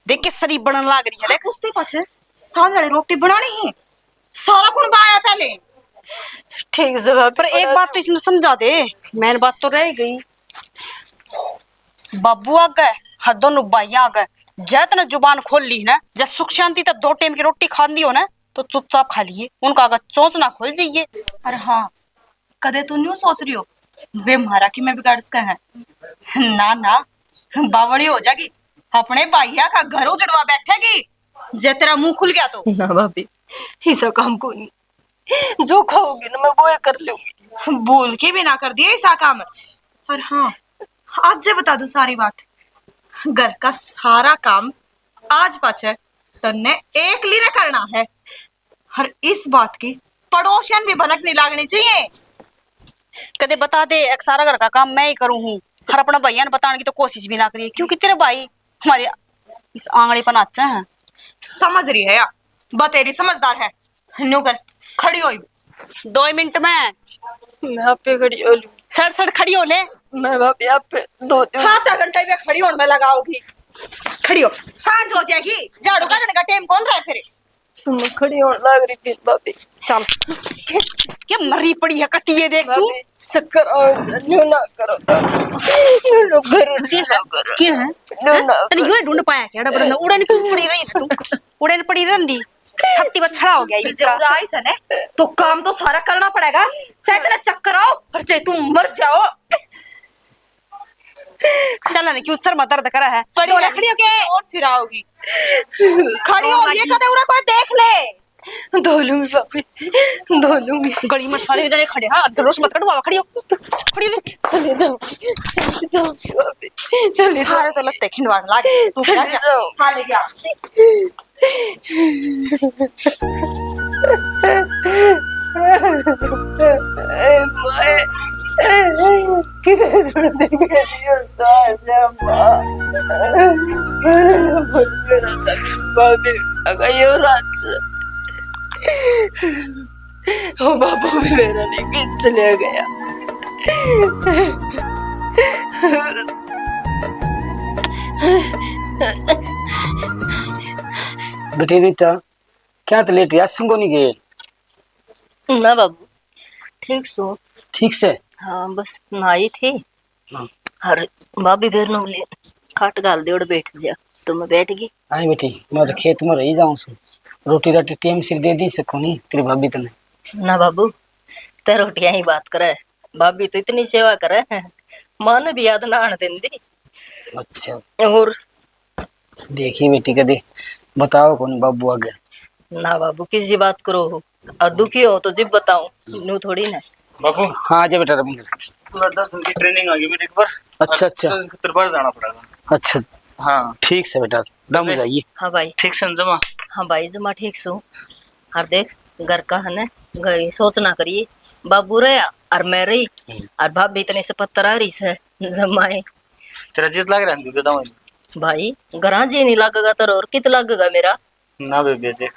देख किस सरी बनन लाग रही है, देख। उसके पाछे सांझ वाली रोटी बनानी है, सारा कुण बाया पहले। ठीक जगह पर एक बात तो इसने समझा दे, मैंने बात तो रह गई। बाबू आगे, हर दोनों भाई आगे, जै तने जुबान खोल ली ना, जै सुख शांति तक दो टाइम की रोटी खांदी हो ना, तो चुपचाप खा लिए, उनका आगे चोंच ना खोल जाइए। अरे हाँ, कदे तू न्यू सोच रही हो, वे म्हारा कि मैं बिगाड़ सका है? ना ना, बावली हो जाएगी, अपने भाइया का घर उजड़वा बैठेगी, जे तेरा मुंह खुल गया तो। ना भाभी, ऐसा काम को नहीं, जो कहोगी ना मैं वो ही कर लूंगी। भूल के भी ना कर दिए ऐसा काम। और हाँ, आज जे बता दूं सारी बात, घर का सारा काम आज पाछे तन्ने एकली ने करना है। हर इस बात की पड़ोसियन भी भनक नहीं लागनी चाहिए। कदे बता दे, एक सारा घर का काम मैं ही करूं हूँ। हर अपना भैया ने बताने की तो कोशिश भी ना करिए, क्योंकि तेरे भाई हमारे इस आंगली पर नाचे हैं। समझ रही है या, बतेरी समझदार है। न्यू कर, खड़ी होई। दो ही मिनट में। मैं आप पे खड़ी हो लूं। सड़ सड़ खड़ी हो ले। मैं भाभी आप पे दो दिन आधा घंटा भी खड़ी होने में लगाओगी। खड़ी हो, सांझ हो जाएगी, झाड़ू काटने का टाइम कौन रहा है फिर? मैं खड़ी होने लग रही थी भाभी। चल। क्या मरी पड़ी है कती, ये देख तू। भाभी, चक्कर आ गया, न्यू ना करो। न्यू ना करो, न्यू ना करो। क्या है? न्यू हैं? ना तने करो। यो ही ढूंढ पाया क्या? बड़ा उड़न पड़ी रही तू। उड़न पड़ी रंदी। छाती पर छड़ा हो गया ये जब इसका। आई सने, तो काम तो सारा करना पड़ेगा, चाहे तेरा चक्कर आओ और चाहे तू मर जाओ। चल ने, क्यों सर में दर्द करा है? खड़ी हो ले, खड़ी होके। और सिराओगी। खड़ी हो, ये कदे उरा कोई देख ले। धो लूंगी भाभी, धो लूंगी। गली में सारे जने खड़े, हाँ, धरोश मत कटवावा, खड़ी हो। खड़ी हो। चलिए, चलिए, चलिए, चलिए भाभी, चलिए। सारे तो लत्ते खिंडवाने लागे, तू चलिए जा। हाँ, ले गया। ए माए, किधर छोड़ देंगे? नहीं होता है माँ। भाभी, अगर यो रात से, ओ बाबू भी मेरा नहीं, किच ले गया। बेटी रीता, क्या तो लेट रही, आसन को नहीं गए? ना बाबू, ठीक सो। ठीक से? हाँ, बस नहाई थी। हाँ। और भाभी फिर ने बोली, "खाट घाल दे और बैठ जा।" तो मैं बैठ गई। आई बेटी, मैं तो खेत में रही जाऊं सु। रोटी राटी टेम सिर दे दी सको नहीं तेरी भाभी तने। ना बाबू, ते रोटियां ही बात करे, भाभी तो इतनी सेवा करे, माँ ने भी याद ना आने देंदी। अच्छा। और देखिए बेटी, कदे बताओ कौन बाबू आगे। ना बाबू, किसी बात करो हो, और दुखी हो तो जिब बताऊं, न्यू थोड़ी ना। बाबू। हाँ, आजा बेटा रविंद्र। पूरा दस दिन की ट्रेनिंग आ गई मेरी एक बार। अच्छा, अच्छा। दस दिन के बाहर जाना पड़ेगा। अच्छा। हाँ। ठीक से बेटा, दम जाइए। हाँ भाई। ठीक से न जमा? हाँ भाई, जमा ठीक सू। और देख, घर का है ना, घर ही सोच ना करिए। बाबू रहा और मैं रही, हम्म। और भाभी इतने से पत्थर आ रही से, जमाए। तेरा जीत लग रहा है, दूध दवाई। भाई, घरां जी नहीं लगेगा तेरा, और कित लगेगा मेरा? ना बेबे, देख,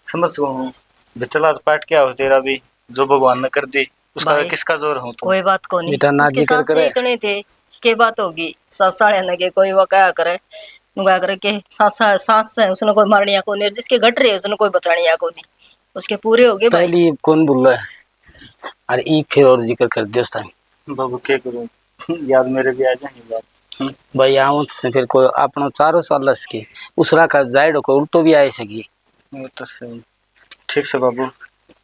समझ गया हूँ। बेचला तो पाट क्या हो तेरा भी, जो भगवान ने कर दी, उसका भाई, किसका जोर हो तू? कोई बात को नहीं। बेटा, ना उसके जिक्र सास से करे। इतने थे, के बात होगी? सास साले ने के कोई वो क्या करे? नु क्या करे के सासा, सास से उसने कोई मारनिया को नहीं, जिसके घट रहे उसने कोई बचानिया को नहीं। उसके पूरे हो गए भाई। पहली कौन बोला है? और ई फिर और जिक्र कर दिया उस टाइम। बाबू, क्या करूं? याद मेरे भी आ जाएंगे बात। हम्म। भाई, आऊं से फिर कोई अपना चारों साल लस के उसरा का जाइड को उल्टो भी आए सकी। वो तो सही। ठीक से बाबू।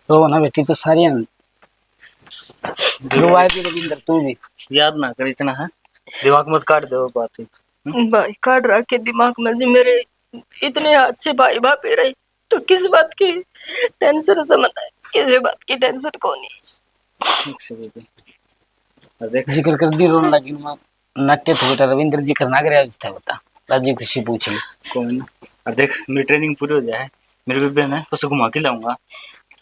रो ना बेटी, तो सारी हम। रुआ भी रविंद्र, तू भी। याद ना कर इतना, है? दिमाग मत काट दे वो बात ही। हम्म? भाई, काट रखे दिमाग में जी मेरे, इतने अच्छे भाई भाभी रहे। तो किस बात की टेंशन समझ, किसी बात की टेंशन को नहीं। ठीक से बेबे। और देख। जिक्र कर दी, रोने लगी। मैं नाट्य तो बेटा रविंद्र जी करना करे, आज था बता, राजी खुशी पूछ ली। कोई ना। और देख, मेरी ट्रेनिंग पूरी हो जाए, मेरे बेबे ने उसे घुमा के लाऊंगा।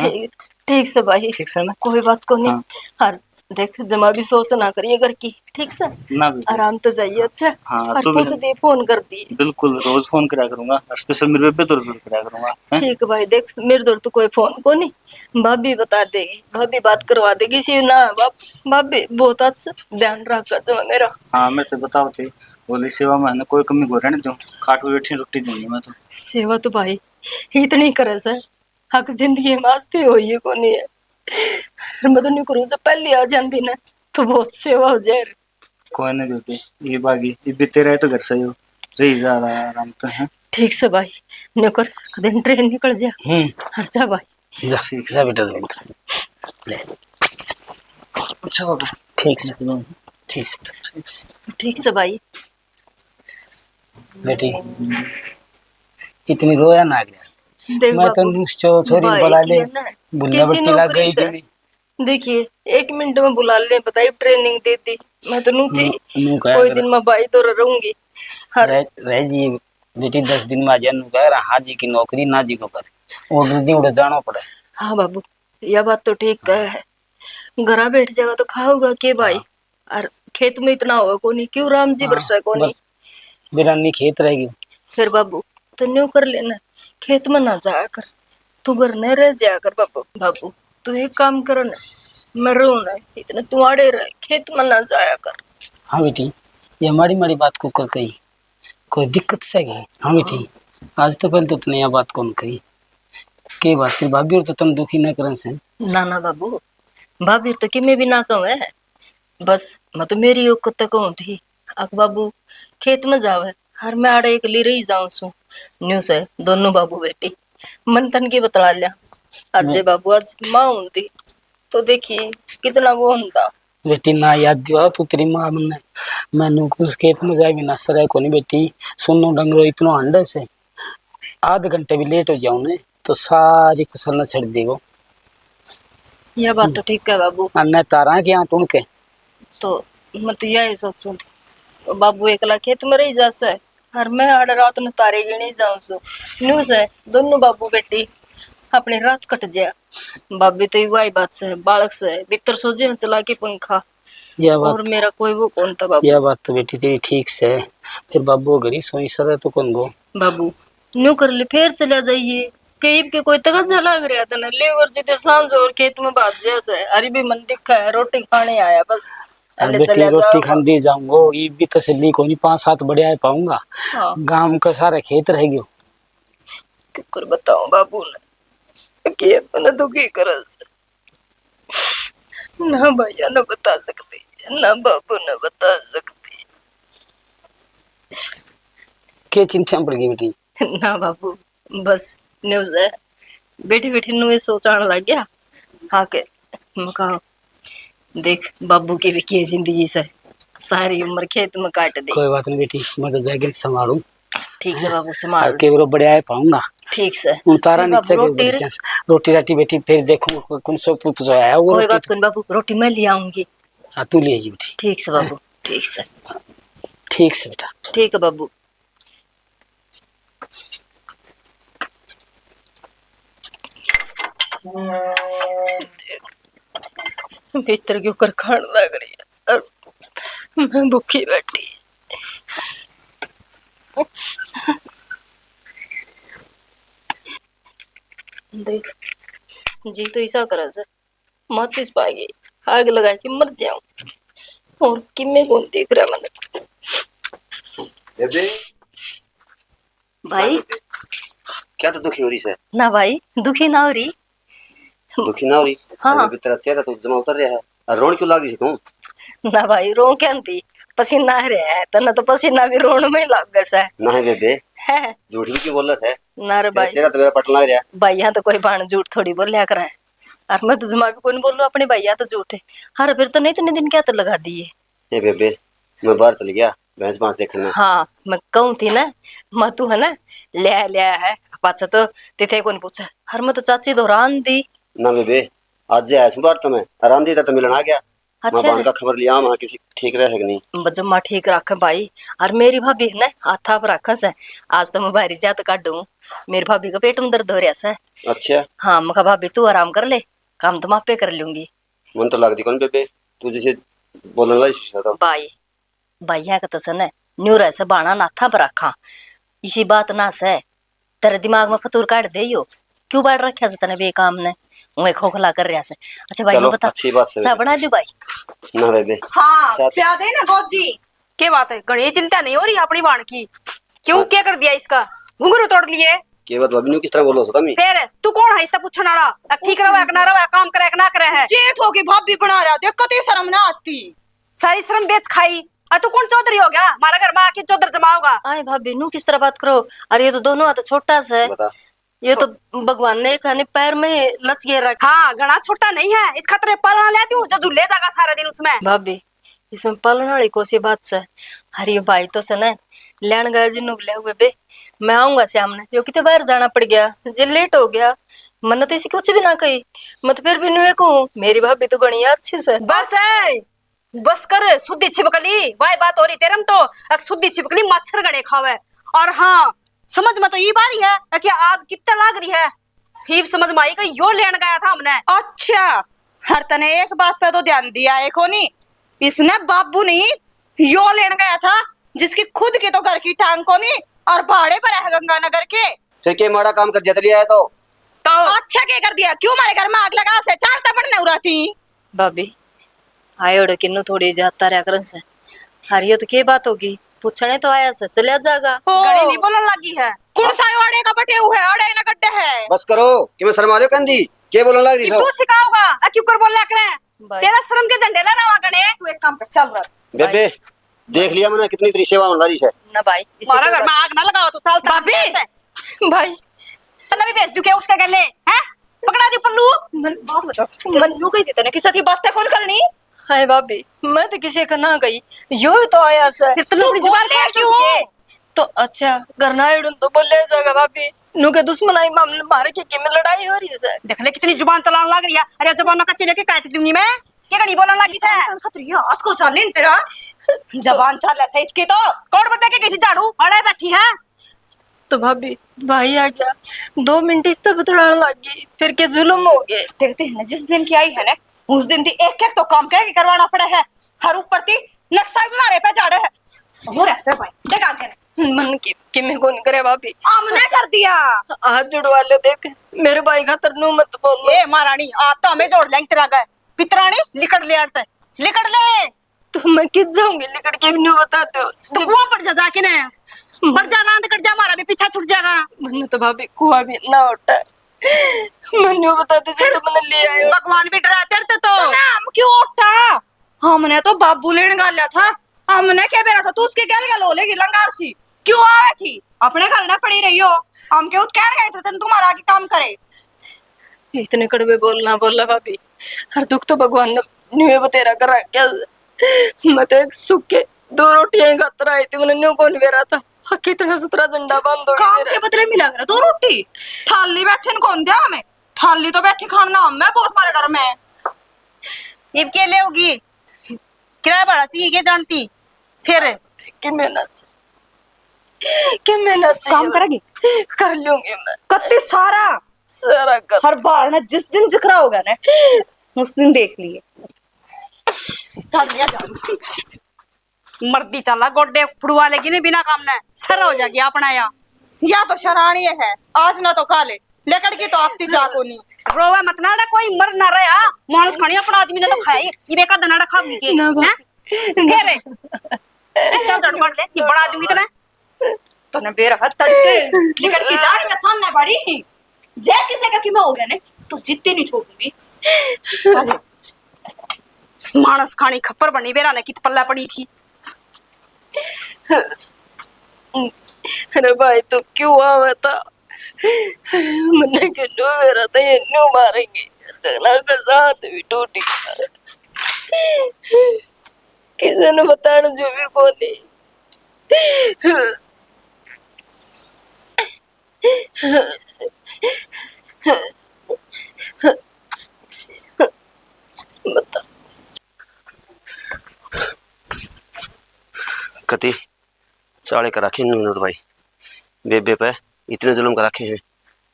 हाँ? ठीक, ठीक से भाई। ठीक से ना? कोई बात को नहीं। हाँ। और देख, जमा भी सोच ना करिए घर की, ठीक से? ना बेबे। आराम तो जाइए, अच्छा? हाँ, और तू भी पूछ ना। दे, फोन कर दी। बिल्कुल, रोज फोन करा करूंगा, और स्पेशल मेरे बेबे तो जरूर करा करूंगा, हैं? ठीक भाई, देख, मेरे दौर तो कोई फोन को नहीं, भाभी बता देगी, भाभी बात करवा देगी। सी ना, भाभी बहुत अच्छा ध्यान रख जमा मेरा। हाँ, मैं तो बताओ थे, बोली सेवा में ना कोई कमी को रहने दूं, खाट पे बैठी रोटी दूंगी मैं तो। सेवा तो भाई इतनी करे से, हक जिंदगी में आज ती होई है कोनी है। मैं तो न्यू करूँ, जब पहली आ जाती ना, तो बहुत सेवा हो जाए। कोई ना बेबे, ये बागी, ये भी तेरा ही तो घर से हो, रही जा रहा है आराम तो, है। ठीक से भाई, न्यू कर, कदे ट्रेन निकल जा। हम्म। हर जा भाई। जा, ठीक जा से। बेटा, जा बेटा। ले। अच्छा बाबा। ठीक से। ठीक से। ठीक से। ठीक से भाई। बेटी, इतनी रोया ना गया। देख मैं तो बाबू, नुस्चो छोरी भाई बुला की ले, है ना, भुल्ला किसी बत्ती लग नौकरी गई से। थी। देखिए, एक मिनट में बुला ले, बताइए, ट्रेनिंग दे दी। मैं तो नू थी, नू, नू कहा कोई कर। दिन मैं भाई तो रहूंगी। हर रह, रह जी, बेटी, दस दिन में आ जा, नू कह रहा, हाँ जी की नौकरी, ना जी को कर। ऑर्डर दी, उड़े जाना पड़े। हाँ बाबू, यह बात तो ठीक कह है। घरा बैठ जाएगा तो खाओगा के भाई? हाँ। और खेत में इतना होगा कोनी, क्यों राम जी हाँ, बरसा कोनी? बस बिरानी खेत रह गई। फिर बाबू, तो न्यू कर लेना, खेत में ना जाया कर, तू घर ने रह जाया कर बाबू। बाबू, तू एक काम कर ना, मैं रहूं ना, इतने तू आड़े रह, खेत में ना जाया कर। हाँ बेटी, ये माड़ी माड़ी बात को कर कही, कोई दिक्कत से गई? हाँ बेटी, आज तो पहले तो तने यह बात कौन कही, के बात तेरी भाभी और तो तन दुखी ना करन से? ना ना बाबू, भाभी तो किमे भी ना कहूँ है, बस मैं तो मेरी औकत तक कहूँ थी। अक बाबू खेत में जावे, हर मैं आड़े एकली रही जाऊं सू। न्यू से दोनों बाबू बेटी मन तन की बतला लिया। और जे बाबू आज माँ होती तो देखी कितना वो होता। बेटी ना याद दिवा तू तेरी माँ मन्ने। मैनू कुछ खेत में जाए बिना सरे कोनी बेटी। सुनो डंगरो इतनो हांडे से, आध घंटे भी लेट हो जाऊं ने तो सारी फसल न छड़ देगो। यह बात तो ठीक है बाबू। अन्ने तारा के यहाँ टुण के। तो मैं तो यही सोचूं थी, तो बाबू एकला खेत में रही जासे, और मैं आड़े रात न तारे गिणी जाऊं सु। न्यू से दोनों बाबू बेटी अपनी रात कट जाए। भाभी तो वही बात से, बालक से भीतर सो जे चला के पंखा। या बात और मेरा कोई वो कौन था बाबू। या बात तो बेटी तेरी ठीक से। फिर बाबू घर ही सोई सरे तो कौन गो। बाबू, न्यू कर ले, फिर चला जाइए। के इब के कोई तगजा लाग रहा तने? लेबर जी ते सांझ और खेत में भाग जा से। अरे भी मन दिखा है, रोटी खाने आया बस। अरे अरे बेटी, चला रोटी जाओ। खांदी जाऊंगो, इब भी तसल्ली कोनी, पांच सात बढ़िया पाऊंगा। हाँ। गांव का सारा खेत रह गयो। क्यों कर बताऊं बाबू ने, के अपना दुखी कर। ना भैया ने बता सकती, ना बाबू ने बता सकती। के चिंता में पड़ गई बेटी? ना बाबू, बस न्यूज है, बैठी बैठी न्यू ये सोचान लग गया। हाँ के, मैं कहा, देख, बाबू की भी के जिंदगी से, सारी उम्र खेत में काट दी। कोई बात नहीं बेटी, मैं तो जाके संभालूं। ठीक से बाबू, संभाल। के बरो बड़े आए पाऊंगा। ठीक से। उन तारा नीचे के रोटी, रोटी राटी बेटी फिर देखूं, कौन सो पुत जो आया वो कोई बात कोनी बाबू, रोटी मैं ले आऊंगी। हाँ, तू ले आई बेटी। ठीक से बाबू, ठीक से। ठीक से बेटा। ठीक है बाबू। भीतर क्यों कर खान लग रही है, मैं भूखी बैठी। देख, जी तो ऐसा करा से, माचिस पा गई, आग लगा के मर जाऊं। और किमे कौन देख रहा मैंने। बेबे। भाई। क्या तो दुखी हो रही से? ना भाई, दुखी ना हो रही। दुखी ना हो रही? हाँ। अभी तेरा चेहरा तो जमा उतर रहा है। और रोन क्यों लाग रही तू? ना भाई, रोन क्या थी, पसीना आ रहा है, तन्ने तो पसीना भी रोन में ही लाग गया से। ना है बेबे। है। झूठ भी क्यों बोल रहा है? ना रे भाई। चेहरा तो मेरा पटन लग रहा। भाइयां तो कोई बाण झूठ थोड़ी बोल्या करे। और मैं तो जमा भी कोनी बोलूं अपने भाइयां तो झूठ। हर फिर तो नहीं इतने दिन क्या तो लगा दिए। ए बेबे, मैं बाहर चल गया भैंस भांस देखने। हाँ, मैं कहूं थी ना, मैं तू है ना, ले आया, ले आया है। पाछे तो तिथे कोनी पूछे। हर मैं तो चाची दो रान दी। ना बेबे, आज आया सुन बाहर तो मैं, रान दी तो मिलन आ गया। अच्छा। मैं बाण का खबर लिया, वहाँ किसी ठीक रहे है कि नहीं? बजम्मा ठीक रखे भाई। और मेरी भाभी है ना, हाथा पर रखे से। आज तो मैं बाहरी जात काढूं, मेरी भाभी का पेट में दर्द हो रहा से। अच्छा। हाँ, मैं कहा, भाभी तू आराम कर ले, काम तो मैं आपे कर लूंगी। मन तो लगती कौन बेबे, तू जैसे बोलने वाली सी तो। भाई, भाइया का तो सने न्यू रह से बाणा नाथा पर रखा, इसी बात ना से। तेरे दिमाग में फतूर काट दे यो। क्यों बाढ़ रखा से तने बेकाम ने? मैं खोखला कर रहा से। अच्छा भाई, चलो, मैं बता, अच्छी बात से चाय बेबे। बना दूं भाई? ना बेबे। हाँ, चाय तो प्या दे ना गोजी। के बात है, घणी चिंता नहीं हो रही अपनी बाण की? क्यों, हाँ। क्या कर दिया इसका? घुंघरू तोड़ लिए? के बात भाभी, न्यू किस तरह बोलो सो तमी? फिर तू कौन है इसका पूछने वाला? अब ठीक रहा है कि ना रहा है, काम करे कि ना करे है? जेठ होके भाभी बना रहा, देख कतई शर्म ना आती। सारी शर्म बेच खाई। आ तू कौन चौधरी हो गया? हमारे घर में आके चौधर जमाओगा। आए भाभी, नू किस तरह बात करो? अरे ये तो दोनों हाथ छोटा से। बता। ये तो भगवान ने एक हने पैर में लच गए रखा। हाँ, घना छोटा नहीं है, इस खातर ये पालना ले दूं जो झूले जागा सारा दिन उसमें। भाभी, इसमें पालना वाली कौन सी बात से? अरे ये भाई तो से ना, लेन गया जी नुगले हुए बे। मैं आऊंगा शाम ने, यो कितने बाहर जाना पड़ गया, जे लेट हो गया। मन्ने तो इसी कुछ भी ना कही, मैं तो फिर भी नुए कहूँ, मेरी भाभी तो घनी अच्छी से। बस है। बस कर, सुद्धी छिपकली, वाई बात हो रही तेरे में तो, अक सुद्धी छिपकली मच्छर घणे खावे। और हाँ, समझ में तो ये बारी है कि आग कित्ते लाग रही है। इब समझ में आई कि यो लेन गया था हमने। अच्छा, हर तने एक बात पे तो ध्यान दिया है कोनी, इसने बाबू नहीं, यो लेन गया था जिसकी खुद की तो घर की टांग कोनी और भाड़े पर है गंगानगर के। फिर के माड़ा काम कर दिया, चली आया तो? तो अच्छा के कर दिया? क्यों मारे घर में आग लगा से? चाल तपड़ न उराती। भाभी, आयोड़े किन्नू थोड़ी जाता रहा करन से। हरियो तो के बात होगी? पूछने तो आया से, चलिया जागा। ओ। घणी नहीं बोलन लगी है। कौन सा आड़े का बटे हुए, आड़े ना गड्ढे है। बस करो, कि मैं शर्मा लियो कंदी? के बोलन लग रही कि हो? तू सिखाओगा, आ क्यों कर बोला करे? भाई। तेरा शर्म के झंडे लहरावा गणे। तू एक काम कर, चल रहा। बेबे, देख लिया मैंने, कितनी तेरी सेवा होने वाली है। ना भाई, इसी मारा को घर में बात आग ना लगाओ, तू चल, चल, भाभी। चल। भाई। तन्ने भी भेज दूं क्या उसके गले, हैं? पकड़ा दी पल्लू। मन बात बता, मन न्यू कही थी तने, किसी की बातें कौन करनी? हाय भाभी, मैं तो किसी का ना गई, यो तो आया से। फिर तन्ने तू अपनी जुबान बोले पे क्यों? तो अच्छा, घर ना आयोड़न तो बोले जाएगा भाभी। नु के दुश्मन आई मामले मारे के, के में लड़ाई हो रही है। देख ले कितनी जुबान चलाने लग रही है। अरे जबान कच्ची लेके काट दूंगी मैं। के घणी बोलन लगी से? खतरी हाथ को चाले न तेरा। जबान चाले से इसकी तो। कौन बता के गई थी झाड़ू? अड़े बैठी है। तो भाभी, भाई आ गया। दो मिनट इस तरह बतलाने लग गई, फिर के जुल्म हो गए। तेरे ते है ना, जिस दिन की आई है ना, उस दिन ती एक एक तो काम कह के करवाना पड़ा है। हर ऊपर ती नक्शा भी मारे पे झाड़े है। हो रहा है भाई, डगा के। मन की, की मैं कौन करे भाभी? हमने कर दिया। हाथ जुड़वा ले देख, मेरे भाई खातर नू मत बोल। ए महारानी, हाथ तो हमें जोड़ लेंगे तेरा गए। पितरानी, लिकड़ ले आड़ते, लिकड़ ले। तो मैं कित जाऊंगी लिकड़ के, न्यू बता दो। तो कुआं पड़ जा जाके ने। मर जा, रांद कट जा, हमारा भी पीछा छूट जाएगा। मन्ने तो भाभी कुआं भी ना उठा। मन्ने बता दे, जे तो मन्ने ले आयो। भगवान भी डरा तेरे ते तो। तो ना, हम क्यों उठा? हमने तो बाबू लेने गाल्या था, हमने क्या बेरा था तू उसके गल गल हो लेगी लंगार सी? क्यों आवे थी? अपने घर ना पड़ी रही हो। हम के उत कहन गए थे तन तुम्हारा आगे काम करे। इतने कड़वे बोलना बोला भाभी, हर दुख तो भगवान ने न्यूए बतेरा कर रखा। मैं तो एक सुख के दो रोटियां ही खातर आई थी, मैंने न्यू कौन बेरा था। हाँ, कितना सुथरा झंडा बांधो काम मेरा। के बदले मिला कर दो रोटी। थाली बैठे न कौन दिया हमें? थाली तो बैठी खान ना हम, मैं बहुत मारे घर में। इब के लेगी? किराया भाड़ा चाहिए के जानती? फिर कि मेहनत, कि मेहनत चाहिए। काम करेगी? कर लूंगी मैं। कत्ती सारा? सारा कर। हर बार ना जिस दिन जिक्रा होगा ना, उस दिन देख लिए। कर लिया जाऊंगी। मर्दी चाला गोडे फुड़वा लेगी नहीं बिना काम ने, सर हो जाएगी अपना या। या तो शरानी है, आज ना तो काले, लेकड़ की तो आपती जा कोनी। रोवे मत ना, कोई मर ना रहा, मानस खानी अपना आदमी ने तो खाई, ये बेका दनाड़ा खा गई के, ना हैं? फिर चल, झट मार ले, ये बना दूंगी तने। तने बेरा तड़के लिकड़ के जा, मैं सामने बड़ी ही। जे किसी का किमा हो गया ने, तो जित्ते नहीं छोड़ूंगी। मानस खानी खप्पर बनी, बेरा ने कित पल्ला पड़ी थी। अरे भाई, तो क्यों आवा था? मन्ने के न्यू मेरा तो ये न्यू मारेंगे। अगला का साथ भी टूट गया। किसी ने बताना जो भी कोनी। बता। कति चाले कर रखे नूनत भाई, बेबे पे इतने जुल्म कर रखे हैं,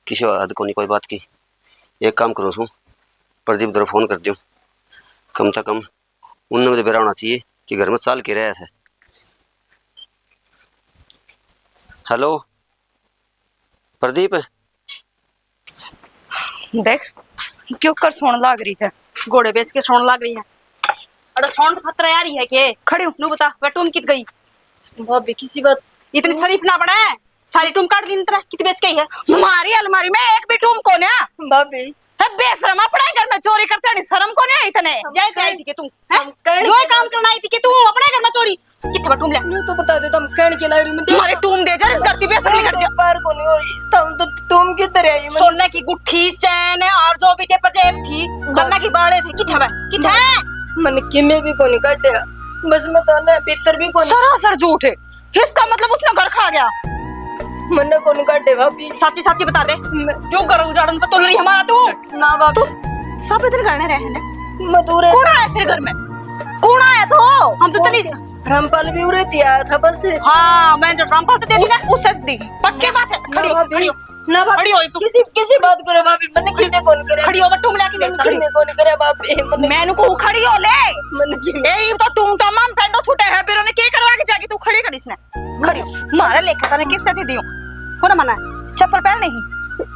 किसी हद कोनी कोई बात की। एक काम करूँ सूं, प्रदीप दर फोन कर दूँ, कम से कम उनने मुझे बेरा होना चाहिए कि घर में चाल के रहा है। हेलो प्रदीप। देख, क्यों कर सोन लाग रही है? घोड़े बेच के सोन लाग रही है। अरे सोन खतरा आ रही है के? खड़ी हो। नू बता, वह टूम कित गई? भाभी, किसी बात इतनी शरीफ ना बने, सारी टूम काट दी तरह कित बेच के आई है? हमारी अलमारी में एक भी टूम कोन्या। भाभी। है बेशरम, अपने घर में चोरी करते नहीं, शर्म कोन्या इतने? जाए ते आई थी के तू? हैं? हम कहने जो के काम करना आई थी कि तू अपने घर में चोरी किथे बटूम ले? न्यू तो बता दे, तुम कहने के लाई रही। मैं तुम्हारे टूम दे जा, इस घर की बेइज्जती कर जा। बाहर को नहीं होई, तुम तो टूम किधर आई? मैंने सोने की गुट्ठी, चैन और जो भी के पजेब थी, हाँ। गन्ना की बाले थी, किथे वे? किथे? मैंने किमे भी कोनी काटे, बस मैं तो ना भीतर भी कोनी। सरासर झूठ है। इसका मतलब उसने घर खा गया। मन्ने कौन काटे भाभी? साची साची बता दे। मैं क्यों घर उजाड़न पे तुल रही हमारा तू? ना भाभी। तू सब दिन गाने रहे हैं ना? मैं दूर है। कौन आया फिर घर में? कौन आया तो? हम तो चली रामपाल भी उरे थी आया था बस। हाँ, मैं जो रामपाल तो दे दी ना, उस, उससे दी। पक्की बात है। खड़ी हो, भाभी। खड़ी हो। ना भाभी, खड़ी हो तू। किसी, किसी बात करे भाभी, मैंने किने कौन करे? खड़ी हो, मैं टूम लाके दे दूँ, खड़ी। किने कौन करे भाभी? मैंने मैंने को खड़ी हो ले। मैंने किने ए, ये तो टूम टमाम पेंडो छूटे है, फिर उन्हें के करवा के जाके तू खड़ी कर इसने। खड़ी हो। मारा लेखा तने किससे थी दियो? हो ना मना। चप्पल पहन नहीं।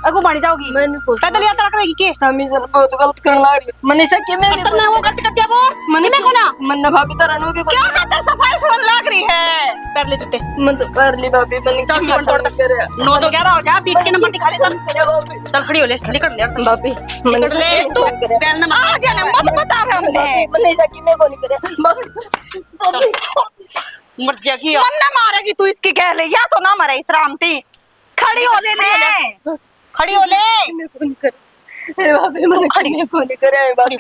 अगू बन जाओगी। मैंने कुछ पैदल यात्रा करेगी के? तमीज बहुत गलत करने लग रही। मनीषा के मैं भी करना वो गलत कर दिया वो। मैंने को ना। मन्ना भाभी तारा नो भी क्या कहते सफाई सुनन लग रही है? पैर ले जूते। मैं तो पैर ली भाभी, मैंने चल, जीवन तोड़ तक। नौ तो ग्यारह हो गया, बीच के नंबर दिखा ले, चल। चल, खड़ी हो ले, निकल ले। भाभी, निकल ले। तू गैल ना आ जाना, मत बता हमने। मनीषा की मैं को नहीं करे। भाभी, भाभी। मर जाएगी। मन्ना मारेगी तू इसकी गैल, या तो ना मरे इस रामती। खड़ी हो ले ने। खड़ी हो ले। मैं को नहीं करे। ए भाभी, मैंने खड़ी। मैं को नहीं करे, ए भाभी।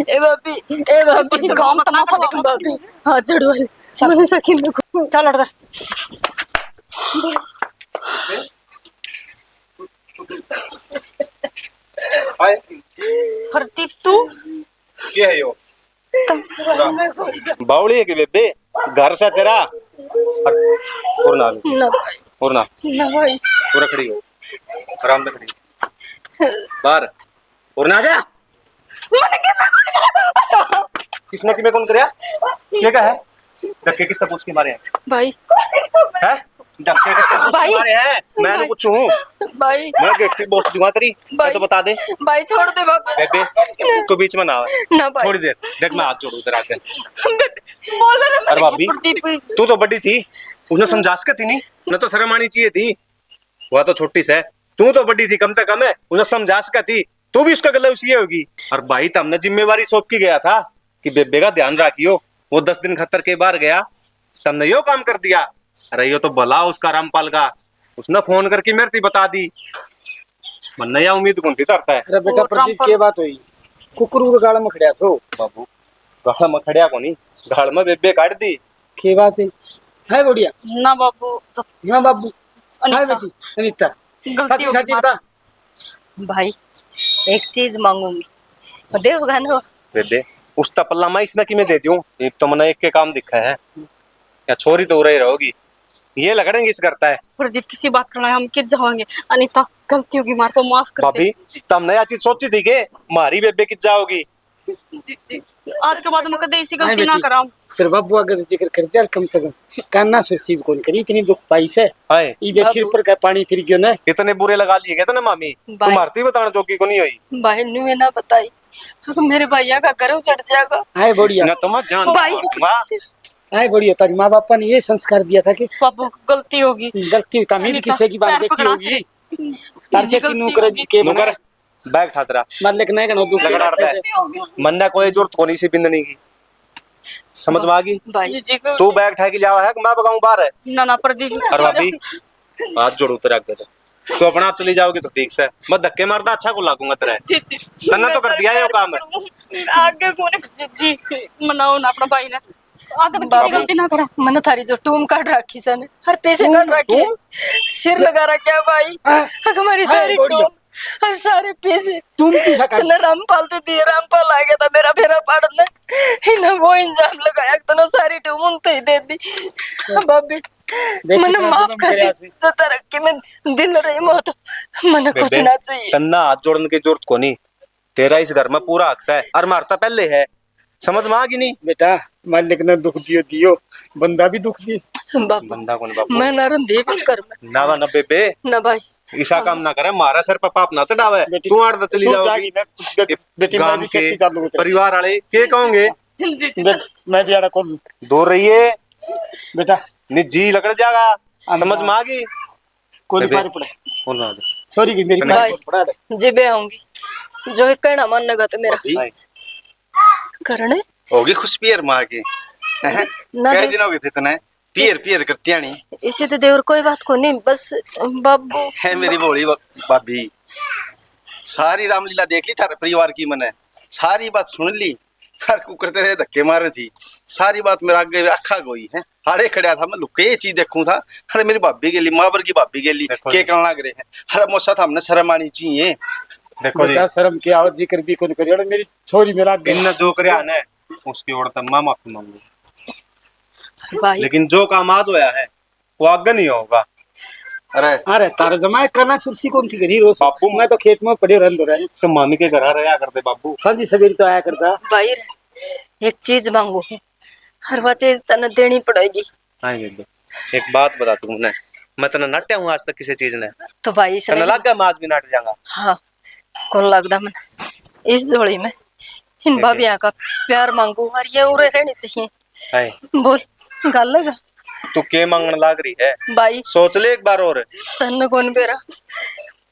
ए भाभी, ए भाभी। गांव तमाशा देख भाभी। हाथ जोड़ वाले। चल। मैंने सखी में को चल हट जा। प्रदीप, तू? क्या है यो? बावली है कि बेबे? घर से तेरा। और, और ना। ना भाई। और ना। ना भाई। और खड़ी हो। आराम से खड़ी हो। बाहर। और ना आ जा। किसने कि मैं कौन करया? ये क्या है? धक्के किसने पूछ के मारे हैं? भाई। हैं? धक्के किसने पूछ के भाई। मारे हैं? मैं तो भाई। पूछूं हूँ। भाई। मैं गेट की बहुत दूंगा तेरी। मैं भाई। तो बता दे। भाई, छोड़ दे बाबा। बेबे, तू बीच में ना आवे। ना भाई। थोड़ी देर। देख, मैं हाथ जोड़ू तेरा आगे। बोलो ना, अरे भाभी, प्रदीप। तू तो बड़ी थी, उसने समझा सकती नहीं, ना तो शर्म आनी चाहिए थी। वह तो छोटी से, तू तो बड़ी थी, कम से कम है, उन्हें समझा सकती। तू भी उसका गला उसी होगी। और भाई, तो हमने जिम्मेवारी सौंप के गया था, कि बेबे का ध्यान राखियो, वो दस दिन खातर के बाहर गया, तन्ने यो काम कर दिया। अरे यो तो भला उसका रामपाल का, उसने फोन करके मेरे ती बता दी, मन्ने या उम्मीद कौन थी तरता है। अरे बेटा और प्रदीप, रामपाल के बात हुई? कुकुर उड़ गाल में खड़या सो। बाबू, गाल में खड़या कोनी, गाल में बेबे काट दी। के बात है? है बढ़िया? ना बाबू, तो ना बाबू। अनिता। हाय बेटी, अनिता। गलती साची, होगी साची माफ। बता। भाई, एक चीज मांगूंगी, देवगा ना? बेबे, उस तपल्ला में इसने किमें दे दूं? ये तो मने एक के काम दिखा है। या छोरी तो उरे ही रहोगी, ये लगड़ेंगे इस घर तै। प्रदीप, किसी बात करना है, हम कित जावांगे। अनिता, गलती होगी, मार को माफ कर दे। भाभी, तमने या चीज सोची थी के मारी बेबे कित जाओगी? जी, जी। आज के बाद मैं कदे इसी गलती ना कराऊं। तेरे बाबू आगे तो जिक्र कर दिया कम से कम। काना से सीब कौन करी, इतनी दुख पाई से। हाय। इबे सिर पर का पानी फिर गयो ना। इतने बुरे लगा लिए गए थे ना मामी, भाई। तुम आरती बताने जोगी को नहीं हुई। भाई, न्यू ना बताई। मेरे भैया का घर उजड़ जाएगा। हाय बढ़िया। ना तो मैं जान भाई। दूंगा। हाय बढ़िया, तारी माँ बापा ने ये संस्कार दिया था कि बाबू, गलती होगी। गलती होता, मेरी किसी की बात बेटी होगी। तार से तीनों कर के नुकर। बैग ठा तेरा। मालिक नहीं कनो दुख लगड़ा लगता है। मन्ना कोई जरूरत कोनी सी बिंदनी की। समझ में आ गई? भाई। जी, जी, तू बैग ठा के लियावा है कि मैं बगाऊं बाहर है? ना, ना, प्रदीप। अरे भाभी, हाथ जोड़ू तेरे आगे तो। तू अपना आप चली जाओगी तो ठीक से। मैं धक्के मारदा अच्छा को लागूंगा तेरे। जी, जी। तन्ने तो कर दिया यो काम। आगे कौन? जी, मनाओ ना अपना भाई ने। आगे तो किसी गलती ना करा। मैंने थारी जो टूम काट रखी सन, हर पैसे काट रखे। सिर लगा रखे भाई। हमारी सारी टूम। और सारे पैसे तुम किसा कर तने रामपाल दे दिए। रामपाल आ गया था मेरा फेरा पाड़ने, इन्हें वो इल्जाम लगाया कि तने सारी टूम उनते ही दे दी। भाभी, मने माफ कर दी। जता रख के मैं दिन रही मौत, मने कुछ ना चाहिए। तन्ना हाथ जोड़ने की जरूरत कोनी, तेरा इस घर में पूरा हक है और मारता पहले है। समझ में आ गई नहीं? बेटा, मालिक ने दुख दियो, दियो, बंदा भी दुख दी। बाबू, बंदा कौन बाबू? मैं ना रहंदी इस घर में। ना, ना बेबे, ना भाई, ऐसा काम ना करे, मारा सर पे पाप ना चढ़ावे। तू आड़ तो चली जाओगी। बेटी, गांव के परिवार वाले के कहोगे? मैं भी आड़ा कौन? दूर रहिए बेटा, नहीं जी लगड़ जाएगा। समझ में आ गई? कोनी पार पड़े। कौन आ गया? सॉरी की मेरी भाई, पड़ा। जी बे आऊंगी, जो एक कहना मानेगा तो मेरा। भाई। करने होगी खुश पियर माँ की। ना कै दे। दिन हो गए थे तने पियर पियर करती आनी। इसे तो देवर कोई बात को नहीं, बस बाबू है मेरी भोली भाभी। सारी रामलीला देख ली थारे परिवार की, मने सारी बात सुन ली। हर कुकर तेरे धक्के मारे थी, सारी बात मेरा आगे अखा गई है। हाड़े खड़ा था मैं, लुके ये चीज देखूं था। अरे मेरी भाभी के लिए, मावर की भाभी के लिए के करना लग रहे हैं। अरे मौसा था, हमने शर्म आनी चाहिए। देखो जी, शर्म क्या हो, जिक्र भी कौन करियो। अरे मेरी छोरी मेरा आगे इनने जो करया ने, उसकी ओर तक मैं माफी मांगू। भाई। लेकिन जो काम आज होया है, वो आगे नहीं होगा। अरे। अरे, तारे जमाए करना सुरसी कौन थी घनी रोज? बापू। मैं तो खेत में पड़े रहन दो रहे। तो मामी के घर आ रहा करते बापू। सांझी सवेरी तो आया करता। भाई, एक चीज मांगू, हर वा चीज तने देनी पड़ेगी। हाँ बेबे, एक बात बता तू मने, मैं तने नाट्या हूँ आज तक किसी चीज ने? तो भाई, तने लाग गया मैं आज भी नाट जाऊंगा? हाँ, कौन लगदा मने इस झोली में इन भाभियां का प्यार मांगू और ये उरे रहनी चाहिए। हाय। बोल, गल लगा। तू के मांगण लाग रही है? भाई। सोच ले एक बार और। तन्ने कौन बेरा?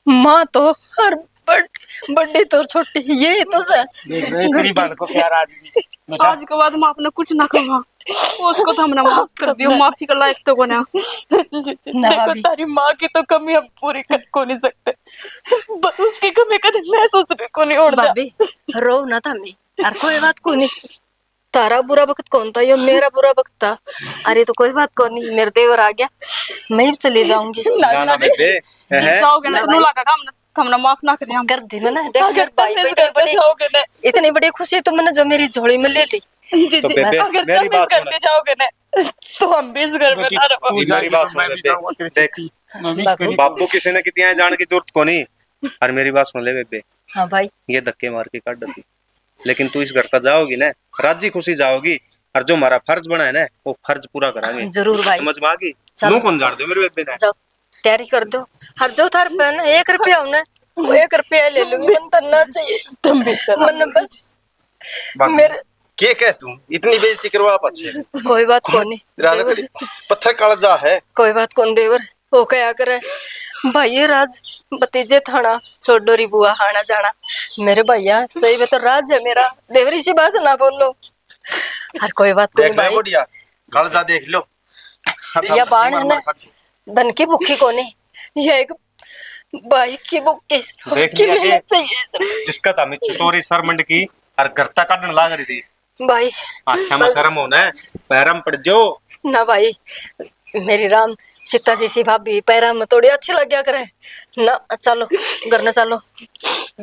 माँ तो हर बड़-, बड़ी तो छोटी, ये तो सै। देख रहे तेरी बात को प्यार आदमी। बेटा। आज के बाद मैं आपने कुछ ना कहूँगा। उसको तो हमने माफ कर दियो, माफी का लायक तो कोना। जी, जी। ना देखो, भाभी। तारी माँ की तो कमी हम पूरी कर को नहीं सकते, पर उसकी कमी कभी महसूस भी को नहीं होने। भाभी, रो ना थमे, और कोई बात को नहीं। तारा बुरा वक्त कौन था, यो मेरा बुरा वक्त था। अरे तो कोई बात को नहीं, मेरा देवर आ गया, मैं ही चली जाऊंगी। ना, ना, ना, बेबे। जाओगे ना, तो नु लगा काम ना। थमने माफ ना करें हम। कर दी मैंने, देख, अगर मेरे भाई तुम इस घर में इतनी बड़ी, जाओगे ना, इतनी बड़ी खुशी तुमने जो मेरी झोली में ले ली। जी, तो जी, बेबे, अगर तुम इस घर में जाओगे ना, तो हम भी इस घर में ना रहोगे। मेरी बात सुन ले, देख, बाबू किसी ने कितनी जान की जरूरत कोनी। और मेरी बात सुन ले बेबे। हाँ भाई। ये धक्के मार के काट दी, लेकिन तू इस घर तक जाओगी ना, राजी खुशी जाओगी, और जो हमारा फर्ज बना है ना, वो फर्ज पूरा करांगे। जरूर भाई। समझ में आ गई? चलो। नू कौन जान दो मेरे बेबे ने? जाओ। तैयारी कर दो। हर जो थार पे ना एक रुपया होना, वो एक रुपया ले लूंगी, मन तो ना चाहिए। तुम भी चलो। मन बस मेरे के कह तू इतनी बेइज्जती करवा पाछे? कोई बात कोनी। राधा तेरी पत्थर कालजा है। कोई बात कोनी देवर, वो क्या करे भाई, ये राज भतीजे थाना छोड़ो री बुआ आना जाना। मेरे भैया सही में तो राज है मेरा, देवर इसी बात ना बोलो। हर कोई बात कोनी भाई। बुढ़िया, कालजा देख लो। या बाण है ना, धन की भूखी कोनी, या एक भाई की भूखी देख की लिया मिलना चाहिए सर। जिसका तो हमें चटोरी सरमंड की और घर तक काटने लाग रही थी। भाई, आख्या में शर्म होना है, पैरम पड़ जो। ना भाई, मेरी राम सीता जैसी भाभी पैरा में थोड़ी अच्छी लग गया करे ना। चलो, घर न चलो।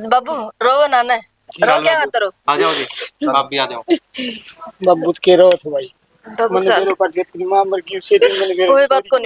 बाबू, रो ना, ना। रो क्या बाबू। आ जाओ जी, आप भी आ जाओ। बाबू तो के रो थे भाई। बाबू, चल। मां मर गई, सेटिंग बन गई। कोई बात कोनी।